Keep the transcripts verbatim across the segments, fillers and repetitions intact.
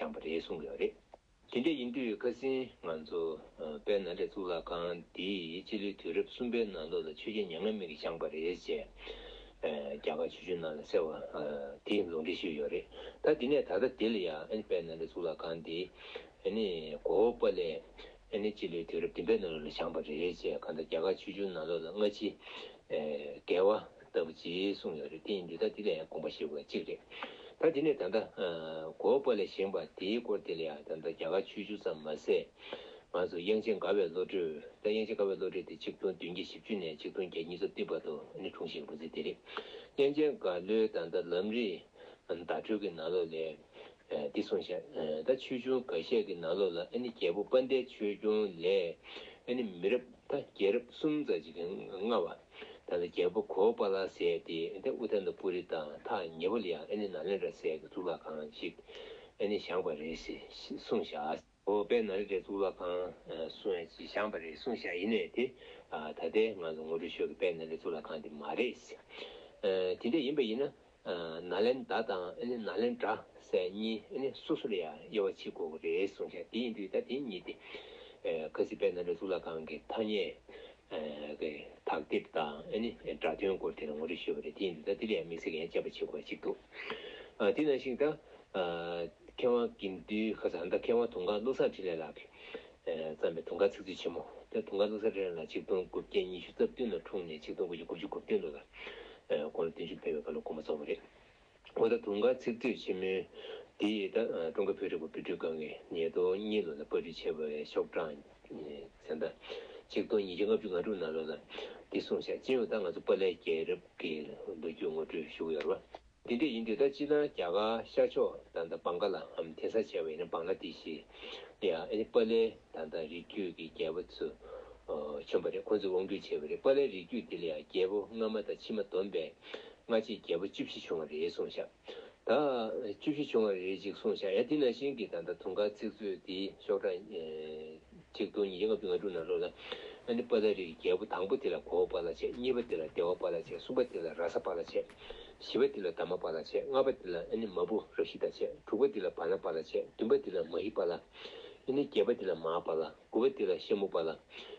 བཞེངས་པ་རེད་གསུངས་ཡོད་རེད། དེ་འདྲ་ཡིན་དུས་ཁ་སང་ང་ཚོ་དཔལ་ནཱ་ལེནྡྲའི་གཙུག་ལག་ཁང་འདི་སྤྱི་ལོའི་དུས་རབས་གསུམ་པའི་ནང་ལོགས་ལ་ཆོས་རྒྱལ་མྱ་ངན་མེད་ཀྱིས་བཞེངས་པ་རེད་ཅེས་རྒྱ་གར་ཆོས་འབྱུང་ནང་ལ་གསལ་བ་དེ་ལུང་འདྲེན་ཞུས་ཡོད་རེད། ད་དེ་ནས་ད་ལྟ་འདི་ལ་ཡང་དཔལ་ནཱ་ལེནྡྲའི་གཙུག་ལག་ཁང་འདི་གོ་བོ་དཔལ་ལས་སྤྱི་ལོའི་དུས་རབས་བདུན་པའི་ནང་ལོགས་ལ་བཞེངས་པ་རེད་ཅེས་གང་ལྟར་རྒྱ་གར་ཆོས་འབྱུང་ནང་ལོགས་ལ་སྔ་ཕྱི་འགལ་བ་ལྟ་བུ་ཅིག་གསུངས་ཡོད་རེད། དེ་ཡིན་དུས་ད་དེ་ལ་ཡང་དགོངས་པ་བཞེས་དགོས་གཅིག་རེད། ད་དེ་ནས་ད་ལྟ་གོ་བོ་དཔལ་ལས་བཞེངས་པ་དེའི་སྐོར་དེ་ལ་ཡང་ད་ལྟ་རྒྱ་གར་ཆོས་འབྱུང་ཙམ་མ་ཟད། ང་ཚོ་དབྱངས་ཅན་དགའ་བའི་བློ་གྲོས། ད་དབྱངས་ཅན་དགའ་བའི་བློ་གྲོས་དེ་ཆིག་སྟོང་བདུན་བརྒྱ་བཞི་བཅུ་ནས་ཆིག་སྟོང་བརྒྱད་བརྒྱ་ཉི་ཤུ་རྩ་བདུན་བར་དུ་ནི་འཁྲུངས་ཤིང་ལོ་ཚིགས་དེ་རེད། དབྱངས་ཅན་དགའ་བློའི་ད་ལྟ་ལམ་རིམ་བརྡ་སྤྲོད་ཀྱི་ནང་ལོགས་ལས་འདི་གསུངས་ཤག་ད་ཆོས་འབྱུང་འགའ་ཤས་ཀྱི་ནང་ལོགས་ལ་ཨ་ནི་རྒྱལ་པོ་དཔལ་ལྡན་ཆོས་སྐྱོང་ལས་ཨ་ནི་མི་རབས་ད་རྒྱལ་རབས་གསུམ་ཙམ་ཅིག་གི་སྔ་བ་ད་ལྟ་རྒྱལ་པོ་གོ་བོ་དཔལ་ཟེར་དེ་ཨ་ནི་ཨུ་ཏན་ཏ་པུ་རི་དང་ཐག་ཉེ་བ་ལ་ཡང་ཨ་ནི་ནཱ་ལེནྡྲ་ཟེར་གྱི་གཙུག་ལག་ཁང་ཞིག་ཨ་ནི་བཞེངས་པ་རེད་ཟེར་གསུངས་ཤག་འོ་དཔལ་ནཱ་ལེནྡྲའི་གཙུག་ལག་ཁང་གསུང་ཡ་ཅིག་བཞེངས་པ་རེད་གསུངས་བཞག་ཡིན་ནའི་དེ་ད་ལྟའི་ང་ཚོ་ངོ་སྤྲོད་ཞུ་གི་དཔལ་ནཱ་ལེནྡྲའི་གཙུག་ལག་ཁང་དེ་མ་རེད། དེ་འདྲ་ཡིན་པ་ཡིན་ན་ནཱ་ལེནྡྲ་དང་ནཱ་ལེནྡྲ་ཟེར་གཉིས་སོ་སོ་ལ་ཡང་དབྱེ་བ་ཕྱེ་དགོས་ཀྱི་རེད་གསུངས་བཞག་དེ་ཡིན་དུས་ད་དེ་གཉིས་དེ་ཁ་སང་དཔལ་ནཱ་ལེནྡྲའི་གཙུག་ལག་ཁང་གི་ཐ་སྙད་ཀྱི་དག་དེབ་དང་སྒྲ་དོན་སྐོར་དེ་ལ་ངོ་སྤྲོད་ཞུས་པ་རེད། དེ་ཡིན་དུས་ད་དེ་ལ་ཡང་དམིགས་བསལ་གྱི་ཡང་དཔྱད་པ་བྱེད་དགོས་ཅིག་འདུག་དེ་ནང་བཞིན་ད། མཁས་དབང་དགེ་འདུན་ཁ་སང་ད་མཁས་དབང་དུང་དཀར་བློ་བཟང་འཕྲིན་ལས་ལགས་ཀྱིས་བརྩམས་པའི་དུང་དཀར་ཚིག་མཛོད་ཆེན་མོ་དེ་དུང་དཀར་བློ་བཟང་འཕྲིན་ལས་ལགས་ཆིག་སྟོང་དགུ་བརྒྱ་ཉི་ཤུ་རྩ་བདུན་ལ་འཁྲུངས་ནས་ཆིག་སྟོང་དགུ་བརྒྱ་དགུ་བཅུ་གོ་བདུན་ལོ་ལ་དགུང་ལོ་བདུན་ཅུ་ཕེབས་པའི་སྐབས་ལ་དགོངས་པ་རྫོགས་པ་རེད། འོ་ད་དུང་དཀར་ཚིག་མཛོད་ཆེན་མོ་དེ་ཡིས་ད་ཀྲུང་གོ་བོད་རིག་པ་དཔེ་སྐྲུན་ཁང་གིས་ཉིས་སྟོང་གཉིས་ལོ་ལ་པར་སྐྲུན་བྱས་པའི་ཤོག་གྲངས་ད་ཆིག་སྟོང་ཉིས་བརྒྱ་ལྔ་བཅུ་ང་དྲུག་ནང་ལོ་ལ་འདི་གསུངས་བཞག་སྤྱི་ཡོངས་ད་ང་ཚོ་དཔལ་ལྡན་རྒྱལ་རབས་ཀྱི་ལོ་རྒྱུས་ངོ་སྤྲོད་ཞུ་གི་ཡོད་རེད་བ། དེ་འདྲ་ཡིན་དུས་ད་སྤྱིར་བཏང་རྒྱ་གར་ཤར་ཕྱོགས་ད་ལྟ་བང་ག་ལ་འཐེན་ས་བྱས་པ་ཡིན་ན་བང་ལ་དེ་ཤི་ལ་ཡང་ཨ་ནི་པ་ལའི་ད་ལྟ་རིགས་རྒྱུད་ཀྱི་རྒྱལ་པོ་ཚོ་བྱོན་པ་རེད། ཁོང་ཚོས་དབང་སྒྱུར་བྱས་པ་རེད། པ་ལའི་རིགས་རྒྱུད་དེ་ལ་ཡང་རྒྱལ་པོ་སྔ་མ་དང་ཕྱི་མ་བསྡོམས་པས་སྔ་ཕྱི་རྒྱལ་པོ་བཅུ་བཞི་བྱུང་བ་རེད་གསུངས་ཤག་ད་བཅུ་བཞི་བྱུང་བ་རེད་ཅིག་གསུངས་ཤག་ཡང་དེ་ནང་བཞིན་གྱི་ད་ལྟ་དུང་དཀར་ཚིག་མཛོད་དེའི་ཤོག་གྲངས་ཆིག་སྟོང་ཉིས་བརྒྱ་ལྔ་བཅུ་ང་དྲུག་ནང་ལོགས་ལ་ཨ་ནི་པཱ་ལ་རིགས་རྒྱལ་པོ་དང་པོ་དེ་ལ་གོ་བོ་པཱ་ལ་བྱས། གཉིས་པ་དེ་ལ་དེ་བ་པཱ་ལ་བྱས། གསུམ་པ་དེ་ལ་ར་ས་པཱ་ལ་བྱས། བཞི་པ་དེ་ལ་དྷརྨ་པཱ་ལ་བྱས། ལྔ་པ་དེ་ལ་ཨ་ནི་མ་བུ་རཀྵི་ཏ་བྱས། དྲུག་པ་དེ་ལ་བ་ན་པཱ་ལ་བྱས། བདུན་པ་དེ་ལ་མ་ཧི་པཱ་ལ། ཨ་ནི་བརྒྱད་པ་དེ་ལ་མ་ཧཱ་པཱ་ལ། དགུ་པ་དེ་ལ་ཤ་མུ་པཱ་ལ།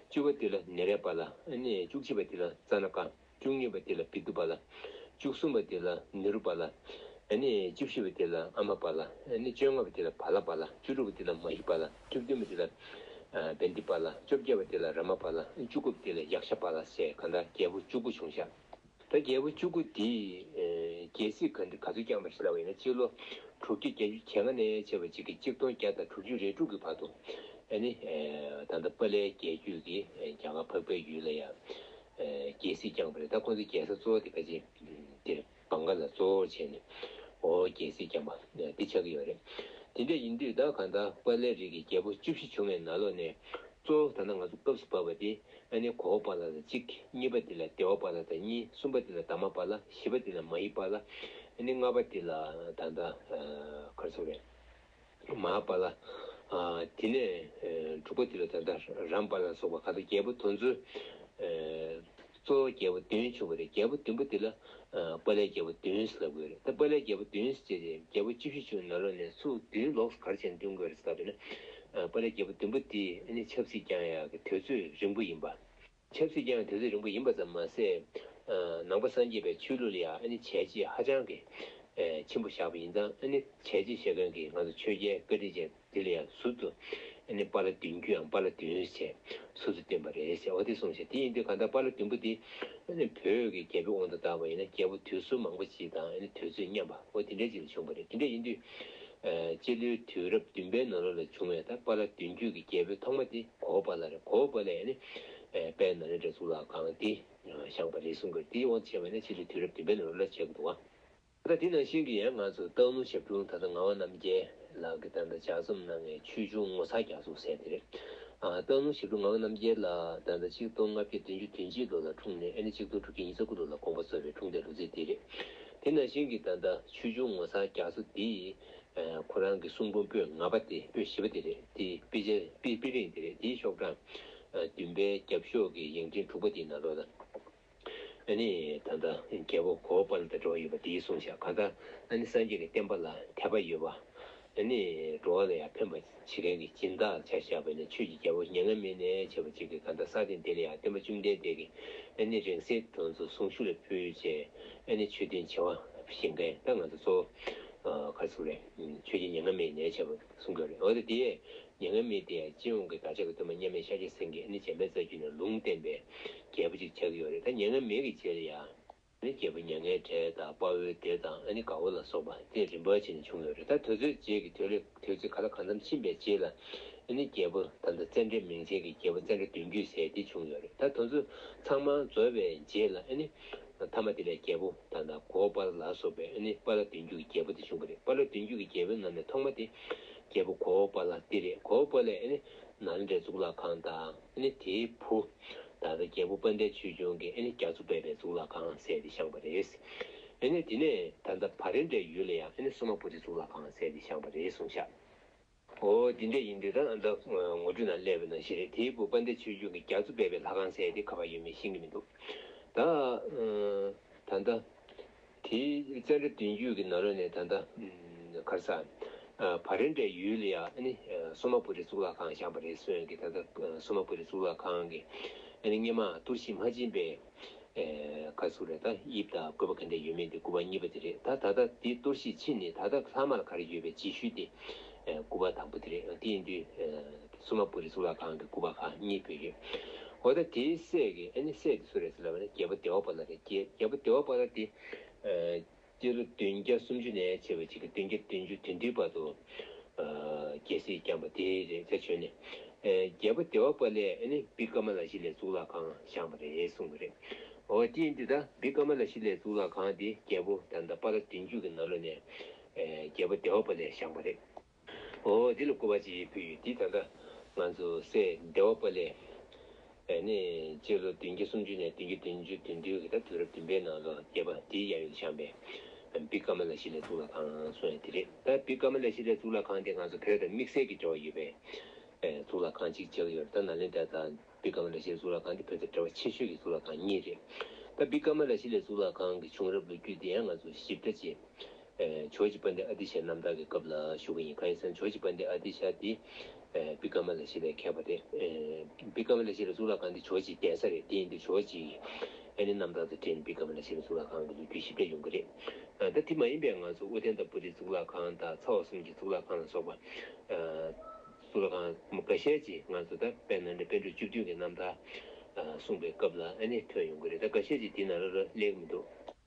བཅུ་པ་དེ་ལ་ནེ་ར་པཱ་ལ། ཨ་ནི་བཅུ་གཅིག་པ་དེ་ལ་ཙ་ན་ཀ། བཅུ་གཉིས་པ་དེ་ལ་བི་དུ་པཱ་ལ། བཅུ་གསུམ་པ་དེ་ལ་ནེ་རུ་པཱ་ལ། ཨ་ནི་བཅུ་བཞི་པ་དེ་ལ་ཨ་མ་པཱ་ལ། ཨ་ནི་བཅོ་ལྔ་པ་དེ་ལ་བ་ལ་པཱ་ལ། བཅུ་དྲུག་པ་དེ་ལ་མ་ཧི་པཱ་ལ། བཅུ་བདུན་པ་དེ་ལ་ཨ་བན་དི་པཱ་ལ། བཅོ་བརྒྱད་པ་དེ་ལ་ར་མ་པཱ་ལ། བཅུ་དགུ་པ་དེ་ལ་ཡཀྵ་པཱ་ལ་ཟེར་གང་ལྟར་རྒྱལ་པོ་བཅུ་དགུ་བྱུང་ཤག་ད་རྒྱལ་པོ་བཅུ་དགུ་དེས་རྒྱལ་སྲིད་ག་འདྲ་ག་ཚོད་བསྐྱངས་པ་ཞིག་ལབ་པ་ཡིན་ན་སྤྱི་ལོ་དྲུག་བརྒྱ་བརྒྱད་ཅུ་གྱ་ལྔ་ནས་བྱས་པ་ཅིག་གི་ཆིག་སྟོང་བརྒྱ་དང་དྲུག་ཅུ་རེ་དྲུག་གི་བར་དུ་ཨ་ནི་ད་ལྟ་པཱ་ལའི་རྒྱལ་རྒྱུད་ཀྱིས་རྒྱ་གར་འཕགས་པའི་ཡུལ་ལ་ཡང་རྒྱལ་སྲིད་བསྐྱངས་པ་རེད། ད་ཁོང་ཚོའི་རྒྱལ་ས་གཙོ་བོ་དེ་ག་ཅིག་དེ་བང་ག་ལ་གཙོ་བོར་བྱས་ནས་འོ་རྒྱལ་སྲིད་བསྐྱངས་པ་འདི་ཆགས་ཀྱི་ཡོད་རེད། དེ་འདྲ་ཡིན་དུས་ད་གང་ལྟར་པཱ་ལའི་རིགས་ཀྱི་རྒྱལ་པོ་བཅུ་བཞི་བྱུང་བའི་ནང་ལོགས་ནས་གཙོ་བོ་ད་ལྟ་ང་ཚོ་སྐབས་སུ་བབས་པ་དེ་ཨ་ནི་གོ་བོ་པཱ་ལ་དང་གཅིག་གཉིས་པ་དེ་ལ་དེ་བ་པཱ་ལ་དང་གཉིས། གསུམ་པ་དེ་ལ་དྷརྨ་པཱ་ལ། བཞི་པ་དེ་ལ་མ་ཧི་པཱ་ལ། ཨ་ནི་ལྔ་པ་དེ་ལ་ད་ལྟ་ག་རེ་ཟེར་དགོས་རེད། མ་ཧཱ་པཱ་ལ། དེ་ནས་དྲུག་པ་དེ་ལ་ད་ལྟ་རཱམ་པཱ་ལ་སོགས་པ་ག་ད་རྒྱལ་པོ་དེ་ཚོ་གཙོ་བོ་རྒྱལ་པོ་བདུན་བྱུང་བ་རེད། རྒྱལ་པོ་བདུན་པོ་དེ་ལ་པཱ་ལའི་རྒྱལ་པོ་བདུན་ཟེར་ལབ་དགོས་རེད། ད་པཱ་ལའི་རྒྱལ་པོ་བདུན་ཟེར་བྱས་རྒྱལ་པོ་བཅུ་བཞི་བྱུང་ནང་ལོགས་ནས་ཚུར་བདུན་ལོགས་སུ་ག་རེ་བྱས་ནས་བསྟུན་དགོས་རེད་ཟེར་ལབ་ན། པཱ་ལའི་རྒྱལ་པོ་བདུན་པོ་དེ་ཨ་ནི་ཆབ་སྲིད་བསྐྱང་ཡག་གི་དུས་ཚོད་རིང་པོ་ཡིན་པ། ཆབ་སྲིད་ཀྱང་དུས་ཚོད་རིང་པོ་ཡིན་པ་ཙམ་མ་ཟད། ནང་པ་སངས་རྒྱས་པའི་ཆོས་ལུགས་ལ་ཡང་ཨ་ནི་བྱས་རྗེས་ཧ་ཅང་གི་ཆེན་པོ་བཞག་པ་ཡིན་ཙང་། ཨ་ནི་བྱས་རྗེས་བཞག་མཁན་གྱི་ང་ཚོ་ཆོས་རྒྱལ་བཀའ་དྲིན་ཅན་དེ་ལ་ཡང་ཟུར་དུ་ཨ་ནི་པཱ་ལ་བདུན་བརྒྱུད་ཡང་པཱ་ལ་བདུན་ཟེར་ཟུར་དུ་བསྟན་པ་རེད་ཟེར། འོ་དེ་གསུངས་ཤག་དེ་ཡིན་དུས་གང་ལྟར་པཱ་ལ་བདུན་པོ་དེ་ཨ་ནི་བོད་ཀྱི་རྒྱལ་པོའི་དབང་དུ་བཏང་བ་ཡིན་ན་རྒྱལ་པོ་དུས་སུ་མང་པོ་ཞིག་དང་ཨ་ནི་དུས་ཚོད་མཉམ་པ་འོ་དེ་འདྲའི་ཅིག་ལ་བྱུང་བ་རེད། དེ་འདྲ་ཡིན་དུས་སྤྱི་ལོའི་དུས་རབས་བདུན་པའི་ནང་ལོགས་ལ་བྱུང་བའི་ད་པཱ་ལ་བདུན་བརྒྱུད་ཀྱི་རྒྱལ་པོའི་ཐོག་མ་དེ་གོ་བོ་པཱ་ལ་རེད། གོ་བོ་པཱ་ལ་ཡིན་ནི། དཔལ་ནཱ་ལེནྡྲའི་གཙུག་ལག་ཁང་དེ་བཞེངས་པ་རེད་གསུང་གི། དེའི་དབང་དུ་བྱས་པ་ཡིན་ན་ཕྱི་ལོའི་དུས་རབས་བདུན་པའི་ནང་ལ་བྱེད་ཀྱི་འདུག་བ། ད་དེ་ནང་བཞིན་གྱི་ཡང་ང་ཚོ་སྟག་ལུང་ཞབས་དྲུང་ད་ལྟ་ངག་དབང་རྣམ་རྒྱལ་ལགས་ཀྱིས་ད་ལྟ་ལྗགས་རྩོམ་གནང་བའི་ཆོས་འབྱུང་ངོ་མཚར་རྒྱ་མཚོ་ཟེར་དེ་རེད། ཨ། སྟག་ལུང་ཞབས་དྲུང་ངག་དབང་རྣམ་རྒྱལ་ལགས་ད་ལྟ་ཆིག་སྟོང་ལྔ་བརྒྱ་བདུན་ཅུ་དོན་གཅིག་ལོ་ལ་འཁྲུངས་ནས་ཨ་ནི་ཆིག་སྟོང་དྲུག་བརྒྱ་ཉི་ཤུ་རྩ་དགུ་ལོ་ལ་དགོངས་པ་རྫོགས་པའི་འཁྲུངས་འདས་ལོ་ཚིགས་དེ་རེད། དེ་ནང་བཞིན་གྱི་ད་ལྟ་ཆོས་འབྱུང་ངོ་མཚར་རྒྱ་མཚོ་འདི། ཁོ་རང་གི་གསུང་འབུམ་པོད་ལྔ་པ་དེ། པོད་བཞི་པ་དེ་རེད། དེའི་དཔེ་ཆ་དཔེ་དཔེ་རིང་དེ་རེད། དེའི་ཤོག་གྲངས་བདུན་པའི་རྒྱབ་ཤོག་གི་ཡིག་ཕྲེང་དྲུག་པ་དེའི་ནང་ལོགས་ལ། ཨ་ནི་ད་ལྟ་རྒྱལ་པོ་གོ་བོ་པཱ་ལ་དང་འབྲེལ་བ་ཡོད་པ་དེའི་གསུངས་ཤག་གང་ལྟར་ཨ་ནི་སངས་རྒྱས་ཀྱི་བསྟན་པ་ལ་དད་པ་ཡོད་པ། ཨ་ནི་འགྲོ་བ་ལ་ཡང་ཕན་པ་བྱེད་མཁན་གྱི་སྦྱིན་བདག་ཆ་བཞག་པ་ཡིན་ན། ཆོས་ཀྱི་རྒྱལ་པོ་མྱ་ངན་མེད་ནས་བྱས་པ་ཅིག་གིས་གང་ལྟར་ས་སྟེང་འདི་ལ་ཡང་སྟོན་པ་བཅོམ་ལྡན་འདས་ཀྱི་ཨ་ནི་རིང་བསྲེལ་དེ་ཚོ་གཟུངས་གཞུག་ལ་ཕུལ་བྱས། ཨ་ནི་ཆོས་དོན་བྱེ་བ་བཞེངས་མཁན་ད་ང་ཚོ་གཙོ་བོ་ག་རེ་ཟེར་དགོས་རེད། ཆོས་ཀྱི་མྱ་ངན་མེད་ནས་བྱས་པ་གསུང་གི་ཡོད་རེད། འོ་ད་དེ་མྱ་ངན་མེད་དེ་སྤྱི་ཡོངས་ཀྱི་བདག་ཅག་གི་སྟོན་པ་མཉམ་མེད་ཤཱཀྱ་སེང་གེ་ཨ་ནི་འཇམ་དཔལ་རྩ་རྒྱུད་ནས་ལུང་བསྟན་པའི་རྒྱལ་པོ་ཅིག་ཆགས་ཀྱི་ཡོད་རེད། ད་མྱ་ངན་མེད་ཀྱི་རྗེས་ལ་ཡང་། ཨ་ནི་རྒྱལ་པོ་མྱ་ངན་བྲལ་དང་དཔའ་བོའི་སྡེ་དང་ཨ་ནི་དགའ་བོ་ལ་སོགས་པ་དེ་རིམ་པ་བྱས་ནས་བྱུང་ཡོད་རེད། ད་དེ་ཚོའི་རྗེས་ཀྱི་དུས་རབས་དུས་ཚོད་ག་ལ་གང་འཚམ་ཕྱིན་པའི་རྗེས་ལ་ཨ་ནི་རྒྱལ་པོ་ད་ལྟ་ཙཎྜི་མིང་ཅན་གྱི་རྒྱལ་པོ་ཙཎྜི་གདུང་རྒྱུད་ཟེར་དེ་བྱུང་ཡོད་རེད། ད་དེ་ཚོ་ཚང་མ་རྫོགས་པའི་རྗེས་ལ་ཨ་ནི་མཐའ་མ་དེ་ལ་རྒྱལ་པོ་ད་ལྟ་གོའུ་པཱ་ལ་ལ་སོགས་པའི་ཨ་ནི་པཱ་ལགས་བདུན་བརྒྱུད་ཀྱི་རྒྱལ་པོ་དེ་བྱུང་གི་རེད། པཱ་ལགས་བདུན་བརྒྱུད་ཀྱི་རྒྱལ་པོའི་ནང་ནས་ཐོག་མ་དེ་རྒྱལ་པོ་གོའུ་པཱ་ལ་དེ་རེད། གོའུ་པཱ་ལས་ཨ་ནི་ནཱ་ལེནྡྲའི་གཙུག་ལག་ཁང་དང་ཨ་ནི་དེའི་བུ་ད་ལྟ་རྒྱལ་པོ་དཔལ་ལྡན་ཆོས་འབྱུང་གིས་ཨ་ནི་རྒྱ་མཚོ་སྦས་པའི་གཙུག་ལག་ཁང་ཟེར་ཏེ་བཞེངས་པ་རེད། ཨ་ནི་དེ་ནས་ད་ལྟ་བྷ་རེ་འདྲའི་ཡུལ་ལ་ཡང་ཨ་ནི་སོ་མ་པུ་རི་གཙུག་ལག་ཁང་ཟེར་ཏེ་བཞེངས་པ་རེད་གསུངས་ཤག་འོ་དེ་འདྲ་ཡིན་དུས་ད་ད་ངོ་སྤྲོད་ནང་སླེབས་པ་ནང་བཞིན་རེད། དེའི་བུ་དཔལ་ལྡན་ཆོས་འབྱུང་གིས་རྒྱ་མཚོ་སྦས་པའི་ལྷ་ཁང་ཟེར་དེ་ག་པར་ཡོད་མེད་ཤེས་ཀྱི་མི་འདུག་ད་ད་ལྟ་དེའི་ཙཎྜི་བདུན་བརྒྱུད་ཀྱི་ནང་ལོགས་ནས་ད་ལྟ་ག་རེ་ཟེར། བྷ་རེ་འདྲའི་ཡུལ་ལ་ཡང་ཨ་ནི་སོ་མ་པུ་རི་གཙུག་ལག་ཁང་བཞེངས་པ་རེད་གསུངས་ཡོད་ཀྱི། ད་ལྟ་སོ་མ་པུ་རི་གཙུག་ལག་ཁང་གི་ཨ་ནི་སྔོན་མ་གཏོར་བཤིག་མ་ཕྱིན་པའི་ག་རེ་ཟེར་དགོས་རེད། ད་དབྱིབས་དང་བཀོད་པ་ག་འདྲ་ཡོད་མེད་དེ་སྐུ་པར་གཉིས་པ་དེ་རེད། ད་ད་ལྟ་དེ་གཏོར་བཤིག་ཕྱིན་ནས་ད་ལྟ་ལྷག་མ་ལ་ག་རེ་ཡོད་པའི་རྗེས་ཤུལ་དེ་སྐུ་པར་དང་པོ་དེ་རེད། དེ་ཡིན་དུས་སོ་མ་པུ་རི་གཙུག་ལག་ཁང་གི་སྐུ་པར་ཁག་གཉིས་བུད་ཡོད། འོ་ད་དེའི་སྲས་ཀྱི་ཨ་ནི་སྲས་དེ་སུ་རེད་ཟེར་ལབ་པ་ན་རྒྱལ་པོ་བདེ་བ་པཱ་ལགས་རེད། རྒྱལ་རྒྱལ་པོ་བདེ་བ་པཱ་ལགས་དེ་སྤྱི་ལོ་བདུན་བརྒྱ་སུམ་ཅུ་ནས་བྱས་པ་ཅིག་གི་བདུན་བརྒྱ་བདུན་ཅུ་དོན་བདུན་བར་དུ་རྒྱལ་སྲིད་བསྐྱངས་པ་དེ་རེད། ད་བྱས་ནས་རྒྱལ་པོ་བདེ་བ་པཱ་ལགས་ཨ་ནི་བི་ཀ་མ་ལ་ཤཱི་ལའི་གཙུག་ལག་ཁང་བཞེངས་པ་རེད་གསུངས་པ་རེད། འོ་དེ་ཡིན་དུས་ད་བི་ཀ་མ་ལ་ཤཱི་ལའི་གཙུག་ལག་ཁང་དེ་རྒྱལ་པོ་ད་ལྟ་པཱ་ལགས་བདུན་བརྒྱུད་ཀྱི་ནང་ལོགས་ནས་རྒྱལ་པོ་བདེ་བ་པཱ་ལགས་བཞེངས་པ་རེད། འོ་འདི་ལ་སྐུ་པར་ཅིག་ཕུལ་ཡོད། འདི་ད་ལྟ་ང་ཚོ་སྲས་བདེ་བ་པཱ་ལགས་ཨ་ནི་སྤྱི་ལོ་བདུན་བརྒྱ་སུམ་ཅུ་ནས་བདུན་བརྒྱ་བདུན་ཅུ་དོན་བདུན་གྱི་ད་དུས་རབས་བདུན་པའི་ནང་ལོ་རྒྱལ་པོ་དེའི་གཡས་གཡོན་དུ་བཞེངས་པའི་བི་ཀ་མ་ལ་ཤཱི་ལའི་གཙུག་ལག་ཁང་གསུངས་ཡོད་དེ་རེད། ད་བི་ཀ་མ་ལ་ཤཱི་ལའི་གཙུག་ལག་ཁང་དེ་ང་ཚོ་བོད་དང་དམིགས་བསལ་གྱི་འབྲེལ་བ་ཡོད་པའི་གཙུག་ལག་ཁང་ཅིག་ཆགས་ཀྱི་ཡོད་རེད། ད་ནཱ་ལེནྡྲ་དང་བི་ཀ་མ་ལ་ཤཱི་ལའི་གཙུག་ལག་ཁང་དེ་བོད་དང་འབྲེལ་བ་ཆེ་ཤོས་ཀྱི་གཙུག་ལག་ཁང་གཉིས་རེད། ད་བི་ཀ་མ་ལ་ཤཱི་ལའི་གཙུག་ལག་ཁང་གི་བྱུང་རབས་ལོ་རྒྱུས་དེ་ཡང་ང་ཚོ་ཞིབ་ཕྲ་ཅིག་ཇོ་བོ་རྗེ་དཔལ་ལྡན་ཨ་ཏི་ཤའི་རྣམ་ཐར་གྱི་སྐབས་ལ་ཞུ་གི་ཡིན། གང་ཡིན་ཟེར་ན་ཇོ་བོ་རྗེ་དཔལ་ལྡན་ཨ་ཏི་ཤ་དེ་བི་ཀ་མ་ལ་ཤཱི་ལའི་མཁས་པ་རེད། བི་ཀ་མ་ལ་ཤཱི་ལའི་གཙུག་ལག་ཁང་དེ་ཇོ་བོ་རྗེའི་གདན་ས་རེད། དེ་ཡིན་དུས་ཇོ་བོ་རྗེ་ཨ་ནི་རྣམ་ཐར་དང་འབྲེལ་ནས་བི་ཀ་མ་ལ་ཤཱི་ལའི་གཙུག་ལག་ཁང་གི་ལོ་རྒྱུས་ཞིབ་ཕྲ་ཡོང་གི་རེད། ད་དེ་མ་ཡིན་པའི་ང་ཚོ་ཨོ་ཏནྟ་པུ་རིའི་གཙུག་ལག་ཁང་དང་ཚ་བ་གསུམ་གྱི་གཙུག་ལག་ཁང་ལ་སོགས་པ་གཙུག་ལག་ཁང་འགའ་ཤས་ཅིག་ང་ཚོ་ད་དཔལ་ནཱ་ལེནྡྲ་པཎ་གྲུབ་བཅུ་བདུན་གྱི་རྣམ་ཐར་གསུངས་པའི་སྐབས་ལ་ཨ་ནི་ཐོན་ཡོང་གི་རེད། ད་འགའ་ཤས་ཅིག་དེའི་ནང་ལ་སླེབས་མི་འདུག་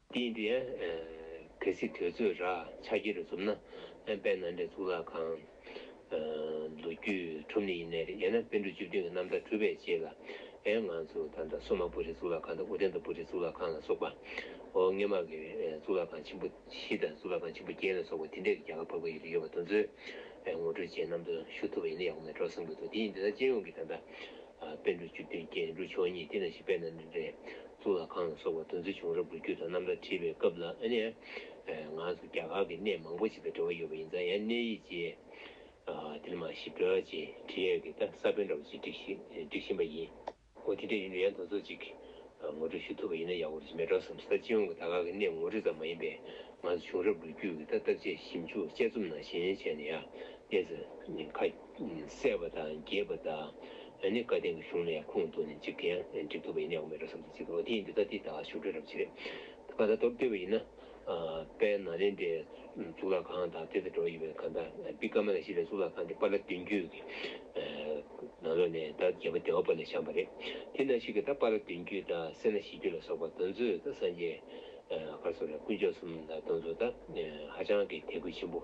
དེ་ཡིན་དུས་ཡང་གལ་སྲིད་དུས་ཚོད་རག་ཆ་རྐྱེན་རེ་འཛོམས་ན་དཔལ་ནཱ་ལེནྡྲའི་གཙུག་ལག་ཁང་ལོ་རྒྱུས་གྲུབ་ནས་ཡིན་ནའི་རེད། ཡང་ན་པཎ་གྲུབ་བཅུ་བདུན་གྱི་རྣམ་ཐར་གྲུབ་པའི་རྗེས་ལ་ཡང་ང་ཚོ་ད་ལྟ་སོ་མ་པུ་རི་གཙུག་ལག་ཁང་དང་ཨོ་ཏནྟ་པུ་རི་གཙུག་ལག་ཁང་ལ་སོགས་པ་འོ་སྔོན་མ་གི་གཙུག་ལག་ཁང་ཆེན་པོ་བཞི་དང་གཙུག་ལག་ཁང་ཆེན་པོ་བརྒྱད་ལ་སོགས་པ་དེ་འདྲས་ཀྱི་རྒྱ་གར་འཕགས་པའི་ཡུལ་དུ་ཡོད་པ་དེ་ཚོའི་ངོ་སྤྲོད་བྱས་རྣམ་ཐར་ཞུ་ཐུབ་པ་ཡིན་ན་ཡག་པོ་མེད་འགྲོ་བསམ་གྱི་འདུག་དེ་ཡིན་དུས་ད་སྤྱི་ཡོངས་ཀྱི་ད་ལྟ་པཎ་གྲུབ་བཅུ་བདུན་རྒྱན་དྲུག་མཆོག་གཉིས་དེ་ནང་བཞིན་དཔལ་ནཱ་ལེནྡྲའི་གཙུག་ལག་ཁང་ལ་སོགས་པ་དེ་ཚོའི་བྱུང་རབས་ལོ་རྒྱུས་དང་རྣམ་ཐར་བྲིས་པའི་སྐབས་ལ་ཨ་ནི་ང་ཚོ་རྒྱ་གར་གྱི་གནས་མང་པོ་ཞིག་དང་འབྲེལ་བ་ཡོད་པ་ཡིན་ཙང་ཡང་གནས་ཡིག་ཅིག་དེ་ལ་མ་ཞིབ་ཕྲ་ཅིག་བྲིས་ཡས་ཀྱི་ད་ས་བོན་འདྲ་བོ་ཅིག་སྒྲིག་བཞིན་སྒྲིག་བཞིན་པ་ཡིན། འོ་དེ་འདྲ་ཡིན་དུས་ཡང་དེ་ཚོ་ཅིག་ངོ་སྤྲོད་ཞུ་ཐུབ་པ་ཡིན་ན་ཡག་པོ་རེད་མེད་འགྲོ་བསམ། ད་སྤྱི་ཡོངས་ཀྱི་ད་ག་གི་གནས་ངོ་སྤྲོད་ཙམ་མ་ཡིན་པའི་ང་ཚོ་བྱུང་རབས་ལོ་རྒྱུས་ཀྱི་ད་བརྟག་དཔྱད་ཞིབ་འཇུག་དཔྱད་རྩོམ་ནང་བཞིན་བྱས་ནས་ཡང་ཏོག་ཙམ་ཁ་གསལ་བ་དང་རྒྱས་པ་དང་ཨ་ནི་བཀའ་བསྟན་གྱི་གཞུང་ལ་ཡང་ཁུངས་གཏུགས་ནས་ཅིག་གང་ཡང་འགྲིག་ཐུབ་པ་ཡིན་ན་ཡག་པོ་མེད་འགྲོ་བསམ་ཟེར་གྱི་འདུག་དེ་ཡིན་དུས་ད་འདི་ད་ག་ཞུ་འཕྲོས་རབ་ཅིག་རེད། ད་ག་ད་མདོར་བསྡུས་པ་ཡིན་ན། དཔལ་ནཱ་ལེནྡྲའི་གཙུག་ལག་ཁང་དང་དེ་དང་འབྲེལ་བ་ཡོད་པའི་གང་ལྟར་བི་ཀ་མ་ལ་ཤཱི་ལའི་གཙུག་ལག་ཁང་དེ་པཱ་ལགས་བདུན་བརྒྱུད་ཀྱི་ནང་ལོགས་ནས་ད་རྒྱལ་པོ་བདེ་བ་པཱ་ལས་བཞེངས་པ་རེད། དེ་ནང་བཞིན་གྱི་ད་པཱ་ལགས་བདུན་བརྒྱུད་དང་སེར་སྣ་བཞི་བརྒྱུད་ལ་སོགས་པ་དེ་ཚོས་ད་སངས་རྒྱས་ག་རེ་ཟེར་རེད། དཀོན་མཆོག་གསུམ་དང་དེ་ཚོ་ད་ཧ་ཅང་གི་དད་གུས་ཆེན་པོ་